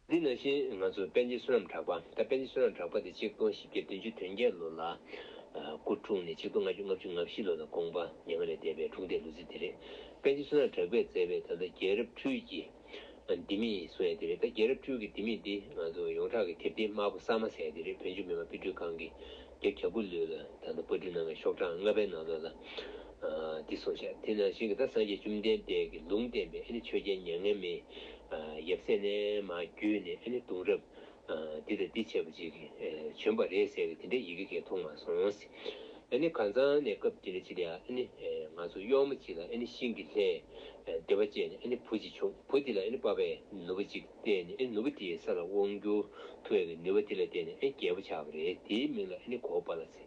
འདི་ནང་བཞིན་ང་ཚོ་པཎ་ཆེན་བསོད་ནམས་གྲགས་པ། ད་པཎ་ཆེན་བསོད་ནམས་གྲགས་པ་དེ་ཆིག་སྟོང་བཞི་བརྒྱ་བདུན་ཅུ་དོན་བརྒྱད་ལོ་ལ་ཨ་སྐུ་འཁྲུངས་ནས་ཆིག་སྟོང་ལྔ་བརྒྱ་ལྔ་བཅུ་ང་བཞི་ལོ་ལ་དགོངས་པ་མྱ་ངན་ལས་འདས་པའི་འཁྲུངས་འདས་ལོ་ཚིགས་དེ་རེད། པཎ་ཆེན་བསོད་ནམས་གྲགས་པས་མཛད་པའི་ད་ལྟ་རྒྱལ་རབས་འཕྲུལ་གྱི་ལྡེ་མིག་གསུང་ཡ་དེ་རེད། ད་རྒྱལ་རབས་འཕྲུལ་གྱི་ལྡེ་མིག་འདི་ང་ཚོ་ཡོངས་གྲགས་ཀྱི་དེབ་ཐེར་དམར་པོ་གསར་མ་ཟེར་ཡ་དེ་རེད། བོད་བརྒྱུད་མི་མང་བོད་ཕྲུག་ཁང་གི་བརྒྱ་ཆ་གྱ་དགུ་ལོས་ལ་ད་ལྟ་པར་སྐྲུན་གནང་བའི་ཤོག་གྲངས་ལྔ་པའི་ནང་ལོགས་ལ་ཨ་འདི་གསུངས་བཞག་དེ་ནང་བཞིན་གྱི་ད་སངས་རྒྱས་བཅོམ་ལྡན་འདས་ཀྱི་ལུང་བསྟན་པའི་ཨ་ནི་ཆོས་རྒྱལ་མྱ་ངན་མེད་ཨ་ཡབ་སྲས་ནས་མར་བརྒྱུད་ནས་ཨ་ནི་གདུང་རབས་ཨ་འདི་དང་འདི་བྱས་པ་ཅིག་གིས་ཨ་བྱོན་པ་རེད་ཟེར་བའི་དེ་འདྲའི་ཡི་གེ་གས་མཐོང་མ་སོང་། ཨ་ནི་ཁ་སང་ནས་སྐབས་དེ་འདྲ་ཅིག་ལ་ཡ་ཨ་ནི་ཨེ་ང་ཚོ་གཡོག་མོ་ཅིག་ལ་ཨ་ནི་ཤིང་གི་ལྷས་ཨེ་དད་པ་བྱས་ནས་ཨ་ནི་བུ་ཅིག་བྱུང་། བུ་དེ་ལ་ཨ་ནི་པ་པས་ནོར་བུ་ཅིག་གཏད་ནས་ཨ་ནི་ནོར་བུ་དེས་ས་ལ་དབང་བསྒྱུར་ཐུབ་ཡག་གི་ནུས་པ་དེ་ལ་བརྟེན་ནས་ཨ་ནི་རྒྱལ་པོ་ཆགས་པ་རེད། དེའི་མིང་ལ་ཨ་ནི་གོ་པ་ལ་ཟེར་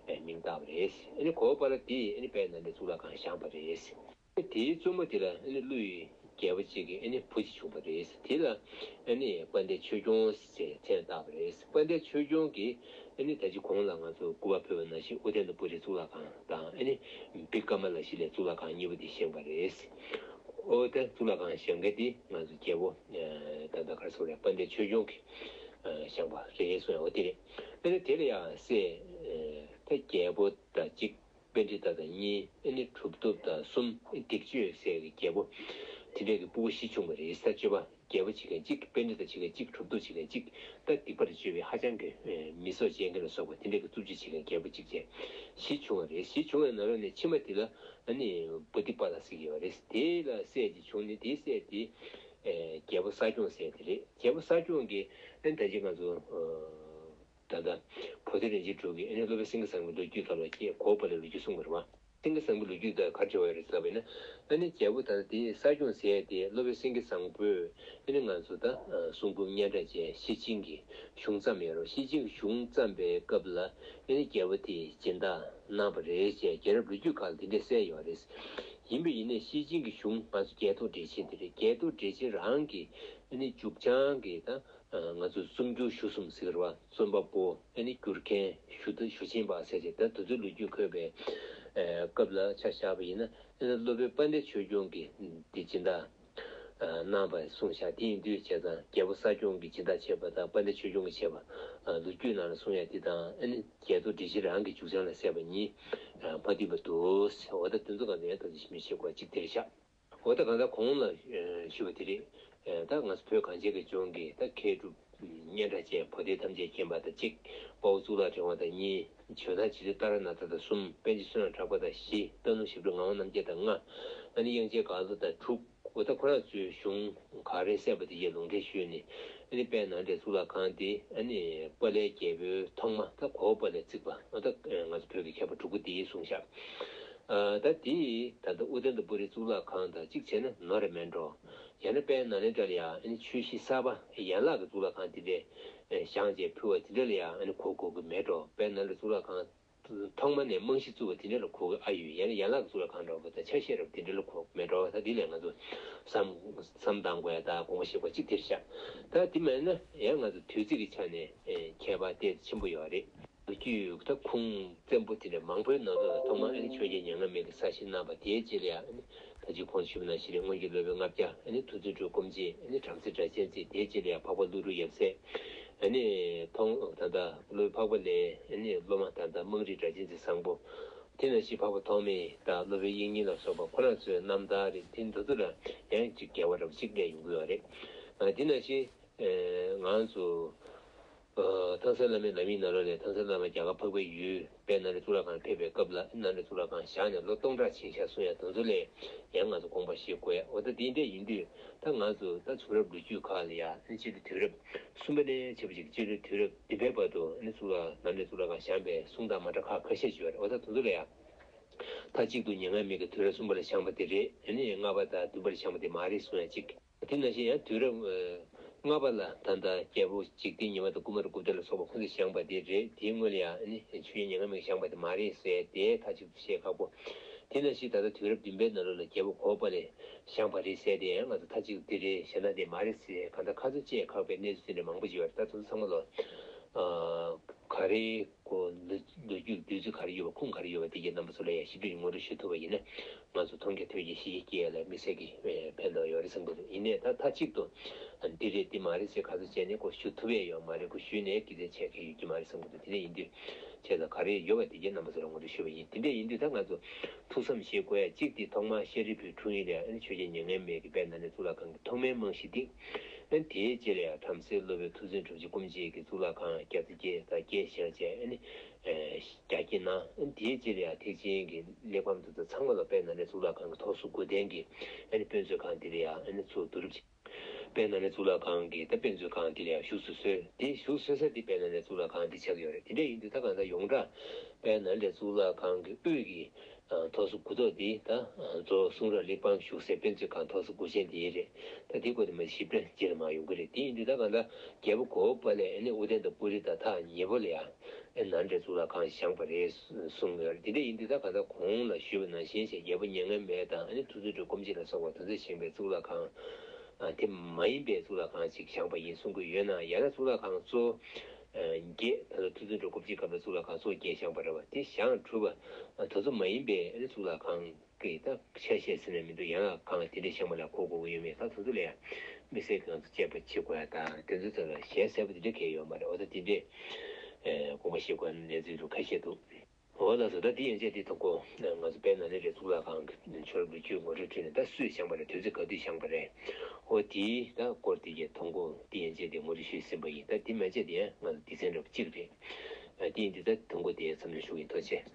ཨེ་མིང་བཏགས་པ་རེད། ཨ་ནི་གོ་པ་ལ་དེས་ཨ་ནི་དཔལ་ནཱ་ལེནྡྲའི་གཙུག་ལག་ཁང་བཞེངས་པ་རེད། དེའི་བཙུན་མོ་དེ་ལ་ཨ་ནི་ཀླུ་ཡི་རྒྱལ་པོ་གཅིག་གི་ཨ་ནི་བུ་གཅིག་བྱུང་བ་རེད། དེ་ལ་ཨ་ནི་དཔལ་ལྡན་ཆོས་སྐྱོང་ཟེར་མཚན་བཏགས་པ་རེད། དཔལ་ལྡན་ཆོས་སྐྱོང་གིས་ཨ་ནི་ད་ཅི་གོང་ལ་ང་ཚོ་སྐུ་པར་ཕུལ་བ་ནང་བཞིན་ཨོ་ཏནྟ་པུ་རིའི་གཙུག་ལག་ཁང་དང་། ཨ་ནི་བི་ཀ་མ་ལ་ཤི་ལའི་གཙུག་ལག་ཁང་གཉིས་པོ་དེ་བཞེངས་པ་རེད། ཨོ་ད་གཙུག་ལག་ཁང་བཞེངས་མཁན་དེ་ང་ཚོ་རྒྱལ་པོ་ད་ལྟ་ག་རེ་ཟེར་དགོས་རེད། དཔལ་ལྡན་ཆོས་སྐྱོང་གིས་བཞེངས་པ་རེད་གསུངས་ཡ། འོ་དེ་རེད། ཨ་ནི་དེ་ལ་ཡང་སྲས་ད་རྒྱལ་པོ་དང་གཅིག་པཎྜི་ཏ་དང་གཉིས། ཨ་ནི་གྲུབ་ཐོབ་དང་གསུམ། སྡིག་སྤྱོད་ཟེར་གྱི་རྒྱལ་པོ་དེ་འདྲ་གི་སྤུ་གུ་བཞི་བྱུང་བ་རེད། ས་སྤྱོད་པ་རྒྱལ་པོ་བྱེད་མཁན་གཅིག་པཎྜི་ཏ་བྱེད་མཁན་གཅིག་གྲུབ་ཐོབ་བྱེད་མཁན་གཅིག་ད་སྡིག་པ་དང་སྤྱོད་པའི་ཧ་ཅང་གི་མི་སྲོག་བཅད་མཁན་ལ་སོགས་པ་དེ་འདྲ་གི་རྩུབ་སྤྱོད་བྱེད་མཁན་རྒྱལ་པོ་གཅིག་བྱས་བཞི་བྱུང་བ་རེད། བཞི་བྱུང་བའི་ནང་ལོགས་ནས་ཕྱི་མ་དེ་ལ་ཨ་ནི་བོ་དྷི་པཱ་ལ་ཟེར་གྱི་ཡོད་རེད། དེ་ལ་སྲས་ཅིག་བྱུང་ནས་དེའི་སྲས་དེ་རྒྱལ་པོ་ས་སྐྱོང་ཟེར་དེ་རེད། རྒྱལ་པོ་ས་སྐྱོང་གིས་ཨ་ནི་ད་ཅི་ང་ཚོ་ད་ལྟ་བོ་དྷ་རིན་ཆེན་གྲུབ་ཀྱིས་ཨ་ནི་སློབ་དཔོན་སེང་གེ་བཟང་པོའི་ལོ་རྒྱུས་སྐབས་ལ་སྐྱེས་གོ་པ་ལའི་ལོ་རྒྱུས་གསུངས་པ་རེད་བ། སེང་གེ་བཟང་པོའི་ལོ་རྒྱུས་དང་ག་རེ་འབྲེལ་བ་ཡོད་རེད་ཟེར་བ་ཡིན་ན། ཨ་ནི་རྒྱལ་པོ་ད་ལྟ་དེ་ས་སྐྱོང་ཟེར་ཡ་དེ་སློབ་དཔོན་སེང་གེ་བཟང་པོས་ཨ་ནི་ང་ཚོ་ད་གསུང་འབུམ་སྙན་གྲགས་ཅན་ཤེར་ཕྱིན་གྱི་གཞུང་བརྩམས་ཡོད་རེད། ཤེར་ཕྱིན་གྱི་གཞུང་བརྩམས་པའི་སྐབས་ལ་ཨ་ནི་རྒྱལ་པོ་དེས་སྦྱིན་བདག་གནང་བ་རེད་ཅེས་རྒྱལ་རབས་ལོ་རྒྱུས་ཁག་ལ་དེ་འདྲས་གསལ་ཡོད་རེད། ཡིན་པ་ཡིན་ནའི་ཤེར་ཕྱིན་གྱི་གཞུང་ང་ཚོ་རྒྱལ་ཐོག་འགྲེལ་ཆེན་དེ་རེད། རྒྱལ་ཐོག་འགྲེལ་ཆེན་རང་གི་ཨ་ནི་མཇུག་བྱང་གི་ད་ང་ཚོ་རྩོམ་སྒྱུར་ཞུ་གསུམ་ཟེར་བ། རྩོམ་པ་པོ་ཨ་ནི་བསྒྱུར་མཁན་ཞུ་ཞུ་ཆེན་པ་ཟེར་ཏེ། ད་དེ་ཚོའི་ལོ་རྒྱུས་འཁོད་པའི་སྐབས་ལ་ཆ་བཞག་པ་ཡིན་ན། ཨ་ནི་སློབ་དཔོན་དཔལ་ལྡན་ཆོས་སྐྱོང་གིས་འདི་སྦྱིན་བདག་གནང་བ་གསུངས་བཞག་དེ་ཡིན་དུས་བྱས་ཙང་རྒྱལ་པོ་ས་སྐྱོང་གིས་སྦྱིན་བདག་བྱས་པ་དང་དཔལ་ལྡན་ཆོས་སྐྱོང་གིས་བྱས་པ་ལོ་རྒྱུས་ནང་ལ་གསུངས་ཡ་དེ་དང་། ཨ་ནི་རྒྱལ་ཐོག་འགྲེལ་ཆེན་རང་གི་མཇུག་བྱང་ལ་གསལ་བ་གཉིས་མ་མཐུན་པ་འདུག་ཟེར་བ། ད་དེ་ཚོ་གང་ལ་ཡང་ཐུགས་རྗེ་ཆེ་མི་ཞེས་གོ་གཅིག་དེ་རེད་ཤག་འོ་ད་གང་ལྟར་གོང་ལ་ཞུས་པ་དེ་རེད། ད་ང་ཚོ་བོད་གངས་ཅན་གྱི་ལྗོངས་ཀྱི་ད་མཁས་གྲུབ་སྙན་གྲགས་ཅན་བོད་སྡེ་ཐམས་ཅད་མཁྱེན་པ་དང་གཅིག་དཔའ་བོ་གཙུག་ལག་ཕྲེང་བ་དང་གཉིས། ཇོ་ནང་རྗེ་བཙུན་ཏཱ་ར་ནཱ་ཐ་དང་གསུམ། པཎ་ཆེན་བསོད་ནམས་གྲགས་པ་དང་བཞི། རྟ་ནོར་ཞབས་དྲུང་ངག་དབང་རྣམ་རྒྱལ་དང་ལྔ། ཨ་ནི་དབྱངས་ཅན་དགའ་ལོ་དང་དྲུག་འོ་ད་ཁོ་རང་ཚོའི་གཞུང་ག་རེ་གསན་པ་དེ་ཡི་ལུང་འདྲེན་ཞུས་ནས། ཨ་ནི་དཔལ་ནཱ་ལེནྡྲའི་གཙུག་ལག་ཁང་དེ་ཨ་ནི་དཔལ་ལྷའི་རྒྱལ་པོའི་ཐོག་མ་ད་གོ་པ་ལས་བརྩིགས་པ། འོ་ད་ང་ཚོ་བོད་ཀྱི་མཁས་པ་དྲུག་པོ་དེས་གསུངས་ཤག་ད་དེ་ད་ལྟ་ཨུ་དན་ཏ་པུ་རི་གཙུག་ལག་ཁང་དང་གཅིག་བྱས་ན་ནོར་རེ་མེད་འགྲོ། ཡང་ན་དཔལ་ནཱ་ལེནྡྲ་ལ་ཡང་ཨ་ནི་ཆོས་གཞི་གསར་པ་ཡན་ལག་གི་གཙུག་ལག་ཁང་དེ་འདྲས་བཞེངས་བྱས་ཕུལ་བ་དེ་འདྲ་ལ་ཡང་ཨ་ནི་གོ་དགོས་ཀྱི་མེད་འགྲོ། དཔལ་ནཱ་ལེནྡྲ་གཙུག་ལག་ཁང་ཐོག་མ་ནས་རྨང་གཞི་བཙུགས་པ་དེ་འདྲ་ལ་གོ་གི་ཨ་ཡོད། ཡང་ན་ཡན་ལག་གི་གཙུག་ལག་ཁང་འདྲ་བོ་དང་ཆ་ཤས་རབ་དེ་འདྲ་ལ་གོ་གི་མེད་འགྲོ། ད་འདི་ལས་ང་ཚོ་བསམ་བསམ་བཏང་དགོས་ཡ་ད་དགོངས་པ་བཞེས་དགོས་གཅིག་དེར་བཞག་ད་དེ་མེད་ན་ཡང་ང་ཚོ་དུས་ཚིགས་ཀྱི་ཆ་ནས་ཨེ་ཁྱད་པར་དེ་ཆེན་པོ་ཡོད་རེད། ལོ་རྒྱུས་ད་ཁུངས་བཙན་པོ་དེ་འདྲ་མང་པོའི་ནང་དུ་ཐོག་མར་ཨ་ནི་ཆོས་རྒྱལ་མྱ་ངན་མེད་ཀྱིས་གསར་བཞེངས་གནང་བ་དེའི་རྗེས་ལ་ཡང་ཨ་ནི་ད་ཅི་གོང་ཞུས་པ་ནང་བཞིན་རེད། སྔོན་གྱི་སློབ་དཔོན་ལྔ་བརྒྱ། ཨ་ནི་མཐུ་འཛིན་གྲུབ་སྐུ་མཆེད། ཨ་ནི་བྲམ་ཟེ་སྒྲ་གཅན་འཛིན། དེའི་རྗེས་ལ་ཡང་འཕགས་པ་ཀླུ་སྒྲུབ་ཡབ་སྲས། ཨ་ནི་མཐོང་ད་ལྟ་སློབ་དཔོན་འཕགས་པ་ལས་ཨ་ནི་སློབ་མ་ད་ལྟ་དམངས་རིགས་སྒྲ་གཅན་འཛིན་བཟང་པོ། དེ་ནང་བཞིན་འཕགས་པ་ཐོགས་མེད་དང་སློབ་དཔོན་དབྱིག་གཉེན་ལ་སོགས་པ་ཁོ་རང་ཚོའི་རྣམ་ཐར་རེད། དེ་འདི་ཚོ་ལ་ཡང་ཅིག་འགལ་བ་འདྲ་པོ་ཅིག་སླེབས་ཡོང་གི་ཡོད་རེད། ཨ་དེ་ནང་བཞིན་ཨ་ང་ཚོ་ཨ་ཐང་སན་བླ་མའི་ལམ་ཡིག་ནང་ལོགས་ལས་ཐང་སན་བླ་མ་རྒྱ་གར་འཕགས་པའི་ཡུལ་དཔལ་ནཱ་ལེནྡྲ་གཙུག་ལག་ཁང་ཕེབས་པའི་སྐབས་ལ་ནཱ་ལེནྡྲ་གཙུག་ལག་ཁང་བཞེངས་ནས་ལོ་སྟོང་ཕྲག་ཕྱིན་ཤག་གསུང་ཡ་དེ་ཚོ་ལས་ཡང་ང་ཚོ་དགོངས་པ་བཞེས་དགོས་ཡ། འོ་ད་དེ་འདྲ་ཡིན་དུས་ད་ང་ཚོ་ད་ཚུ་རབས་ལོ་རྒྱུས་ཁག་ལ་ཡ་ཨ་ནི་སྤྱི་ལོ་དུས་རབས་གསུམ་པ་ནས་བྱས་པ་ཅིག་སྤྱི་ལོ་དུས་རབས་བདུན་པའི་བར་དུ་ཨ་ནི་གཙུག་ལག་ནཱ་ལེནྡྲ་གཙུག་ལག་ཁང་བཞེངས་པའི་གསུང་དང་མ་འདྲ་ཁག་ཁ་ཤས་ཅིག་ཡོད་རེད། འོ་ད་དེ་ཚོ་ལ་ཡ་མཐའ་གཅིག་ཏུ་མྱ་ངན་མེད་ཀྱི་དུས་རབས་གསུམ་པ་ལ་བཞེངས་པ་དེ་རེད། ཨ་ནི་ལྔ་པ་དང་བདུན་པ་ལ་བཞེངས་པ་དེ་མ་རེད་གསུང་ཡ་གཅིག་དེ་ནང་བཞིན་ཡང་དུས་རབས་ཨ་ལྔ་པ་ལ་ད་ལྟ་རྒྱལ་པོ་འཇིག་རྟེན་ཉི་མ་དང་ཀུ་མ་ར་གུཔྟ་ལ་སོགས་པ་ཁོང་ཚོས་བཞེངས་པ་དེ་རེད། དེའི་སྔོན་ལ་ཡང་ཨ་ནི་ཆོས་རྒྱལ་མྱ་ངན་མེད་ཀྱིས་བཞེངས་པ་དེ་མ་རེད་ཟེར་དེ་མཐའ་གཅིག་ཏུ་བཤད་ཁག་པོ། དེ་ནང་བཞིན་ད་ལྟ་དུས་རབས་བདུན་པའི་ནང་ལོགས་ལ་རྒྱལ་པོ་གོ་པ་ལས་བཞེངས་པ་རེད་ཟེར་དེ་ཡང་ང་ཚོ་མཐའ་གཅིག་ཏུ་དེ་རེད། གཞན་དག་དེ་མ་རེད་ཟེར་གང་ལྟར་ཁ་ཚོན་བཅད་ཁག་པའི་གནས་ཚུལ་དེ་འདྲ་མང་པོ་ཅིག་ཡོད་རེད། ད་དེ་ཚོ་ཚང་མ་ལོ་ཨ་ག་རེ་གོ་ལོ་ལོ་རྒྱུས་དུས་ཚོད་ག་རེ་ཡོད་པ་ཁུངས་ག་རེ་ཡོད་པ་དེ་གའི་རྣམ་པ་ཚོ་ལ་ཡང་ཞིབ་ཕྲ་ངོ་སྤྲོད་ཞུ་ཐུབ་པ་ཡིན་ན་ང་ཚོ་མཐོང་རྒྱ་ཐོས་རྒྱ་ཤེས་རྒྱ་སྐྱེ་ཡ་ལ་དམིགས་བསལ་གྱི་ཕན་ཐོགས་ཡོད་རེད་བསམ་གྱི་འདུག་ཡིན་ནའི་ད་མཐའ་གཅིག་ཏུ་འདི་རེད་འདི་མ་རེད་ཟེར་ཁ་ཚོན་བཅད་ནས་ཁོ་ཞུ་ཐུབ་ཡ་ཡོད་མ་རེད། ཁོ་ཞུས་ནས་དགེ་མཚན་ཆེ་གི་ཡོད་ཀྱི་མ་རེད་བསམ་གྱི་འདུག་དེ་འདྲ་ཡིན་དུས་ཁྱེད་ལ་ག་རེ་ཡོད་པ་དེ་གའི་རྣམ་པ་ཚོ་ལ་ངོ་སྤྲོད་ཞུས་པ་ཡིན། དེ་འདྲ་ཡིན་དུས་ད་ང་ཚོ་ཐུགས་བསམ་བཞེས་དགོས་ཡ་གཅིག་དེ་ཐོག་མར་ཤཱ་རིའི་བུའི་འཁྲུངས་ཡུལ་ལ་ཨ་ནི་ཆོས་རྒྱལ་མྱ་ངན་མེད་ཀྱི་དཔལ་ནཱ་ལེནྡྲ་གཙུག་ལག་ཁང་གི་ཐོག་མའི་རྨང་གཞི་འདི། ཨ་ནི་དེའི་རྗེས་ལ་ཡང་བྲམ་ཟེ་སློབ་དཔོན་མཐུ་འཛིན་གྲུབ་རྗེ་སྐུ་མཆེད་ཀྱིས་གཙུག་ལག་ཁང་བརྒྱ་རྩ་བརྒྱད་དང་བརྒྱད་བཞེངས་བྱས་ཨ་ནི་བརྒྱ་བརྒྱད་གནང་། ཨ་ནི་དེའི་རྗེས་ལ་ཡང་ཐེག་ཆེན་གྱི་གླེགས་བམ་དེ་ཚོ་ཚང་མ་ལ་དཔལ་ནཱ་ལེནྡྲ་གཙུག་ལག་ཁང་གི་ཐོག་སོ་དགུ་ལྡན་གྱི་ཨ་ནི་དཔེ་མཛོད་ཁང་འདི་ལ་ཡང་ཨ་ནི་ཚུར་བསྡུ་རུབ་བྱས། དཔལ་ནཱ་ལེནྡྲ་གཙུག་ལག་ཁང་གི་ད་དཔེ་མཛོད་ཁང་འདི་ལ་ཡང་བཞུགས་སུ་གསོལ། དེ་བཞུགས་གསོལ་ས་འདི་དཔལ་ནཱ་ལེནྡྲ་གཙུག་ལག་ཁང་འདི་ཆགས་ཀྱི་ཡོད་རེད། དེ་འདྲ་ཡིན་དུས་ད་གང་ལྟར་ཡོངས་གྲགས་དཔལ་ནཱ་ལེནྡྲ་གཙུག་ལག་ཁང་གི་དབུས་ཀྱི་ཐོག་སོ་དགུ་ཐོག་འདི་ད་གཙོ་བོ་གསུང་རབ་གླེགས་བམ་བཞུགས་སའི་དཔེ་མཛོད་ཁང་ཐོག་སོ་དགུ་ཅན་དེ་རེད། ད་དེའི་སྐོར་དེ་མ་ཞིབ་ཕྲ་རྗེས་ལ་མར་ཡོང་གི་རེད། དེ་ཡིན་དུས་ད་གང་ལྟར་རྒྱལ་པོ་གོ་པ་ལས་ཨ་ནི་ཨུ་དན་ཏ་པུ་རི་དང་ཐག་ཉེ་པོ་ལ་ཡང་ཨ་ནཱ་ལེནྡྲའི་གཙུག་ལག་ཁང་བཞེངས་པ་རེད་གསུངས་ཡོད་རེད། དེ་འདྲ་ཡིན་དུས་ད་གང་ལྟར་གོང་ལ་ཞུས་པ་ནང་བཞིན་ཞེས་རྒྱལ་པོ་མྱ་ངན་མེད་དང་ཨ་ནི་མཐུ་འཛིན་གྲུབ་སྐུ་མཆེད་ལ་སོགས་པ་དེ་ཚོས་བཞེངས་པའི་གཙུག་ལག་ཁང་། ཨ་དེ་མ་ཡིན་པའི་གཙུག་ལག་ཁང་ཅིག་བཞེངས་པ་ཡིན་གསུང་གི་ཡོད་ན་ཡང་ན་གཙུག་ལག་ཁང་གཙོ་བོ་བརྒྱད་ད་ལྟ་མཐུ་འཛིན་གྲུབ་སྐུ་མཆེད་སྐབས་ལ་གཙུག་ལག་ཁང་གཙོ་བོ་བརྒྱད་བཞེངས་པ་རེད་བ། དེ་བཞེངས་གྲུབ་པ་དེ་ཚོ་མ་ཡིན་པའི་ཨ་ནི་གཙུག་ལག་ཁང་གི་ད་ཆ་ཤས་ཟེར་ན་མི་འདུག་ཡན་ལག་ཁང་དེ་འདྲས་བཞེངས་པ་ལ་གོ་དགོས་ཀྱི་ཡོད་མེད་ད་དེ་ཚོ་ལ་ཡང་དམིགས་བསལ་གྱི་ང་ཚོ་དཔྱད་པ་བྱེད་དགོས་ཡ་དང་དེ་ཚོའི་ཐོག་ལ་ཞལ་གསལ་པོ་དེ་འདྲས་གང་ཡང་ཡོད་མ་རེད། འོ་ད་དེ་འདྲས་དགོངས་པ་བཞེས་དགོས་ཡ་གནས་ཚུལ་འདུག་ཁ་ཤས་འདུག་འོ་ལགས་སོ། ད་དེ་ཡན་ཆད་དེ་ཐུང་ཀུ་ང་ཚོ་དཔལ་ནཱ་ལེནྡྲའི་གཙུག་ལག་ཁང་གི་ཆོས་རབ་ལོ་རྒྱུས་ངོ་སྤྲོད་བྱས་ནས་ད་སུས་བཞེངས་པ་རེད། དུས་ཚོད་ག་དུས་བཞེངས་པ་རེད། འོ་དེའི་ད་སྐོར་དེ་གའི་ཐུང་ཀུ་དེ་ཡན་ཆད་དེ་ངོ་སྤྲོད་ཞུས་ཟིན་པ་ཡིན། ད་དེ་མན་ཆད་དེ་ཡང་ང་ཚོ་སྡེ་ཚན་འདྲ་པོ་གཅིག་རེད། ཨ་དེ་ཡིན་དུས་ད་ཐུང་ཀུ་དེ་མཚམས་འཇོག་ཞུ་གི་ཡིན། ཐུགས་རྗེ་ཆེ།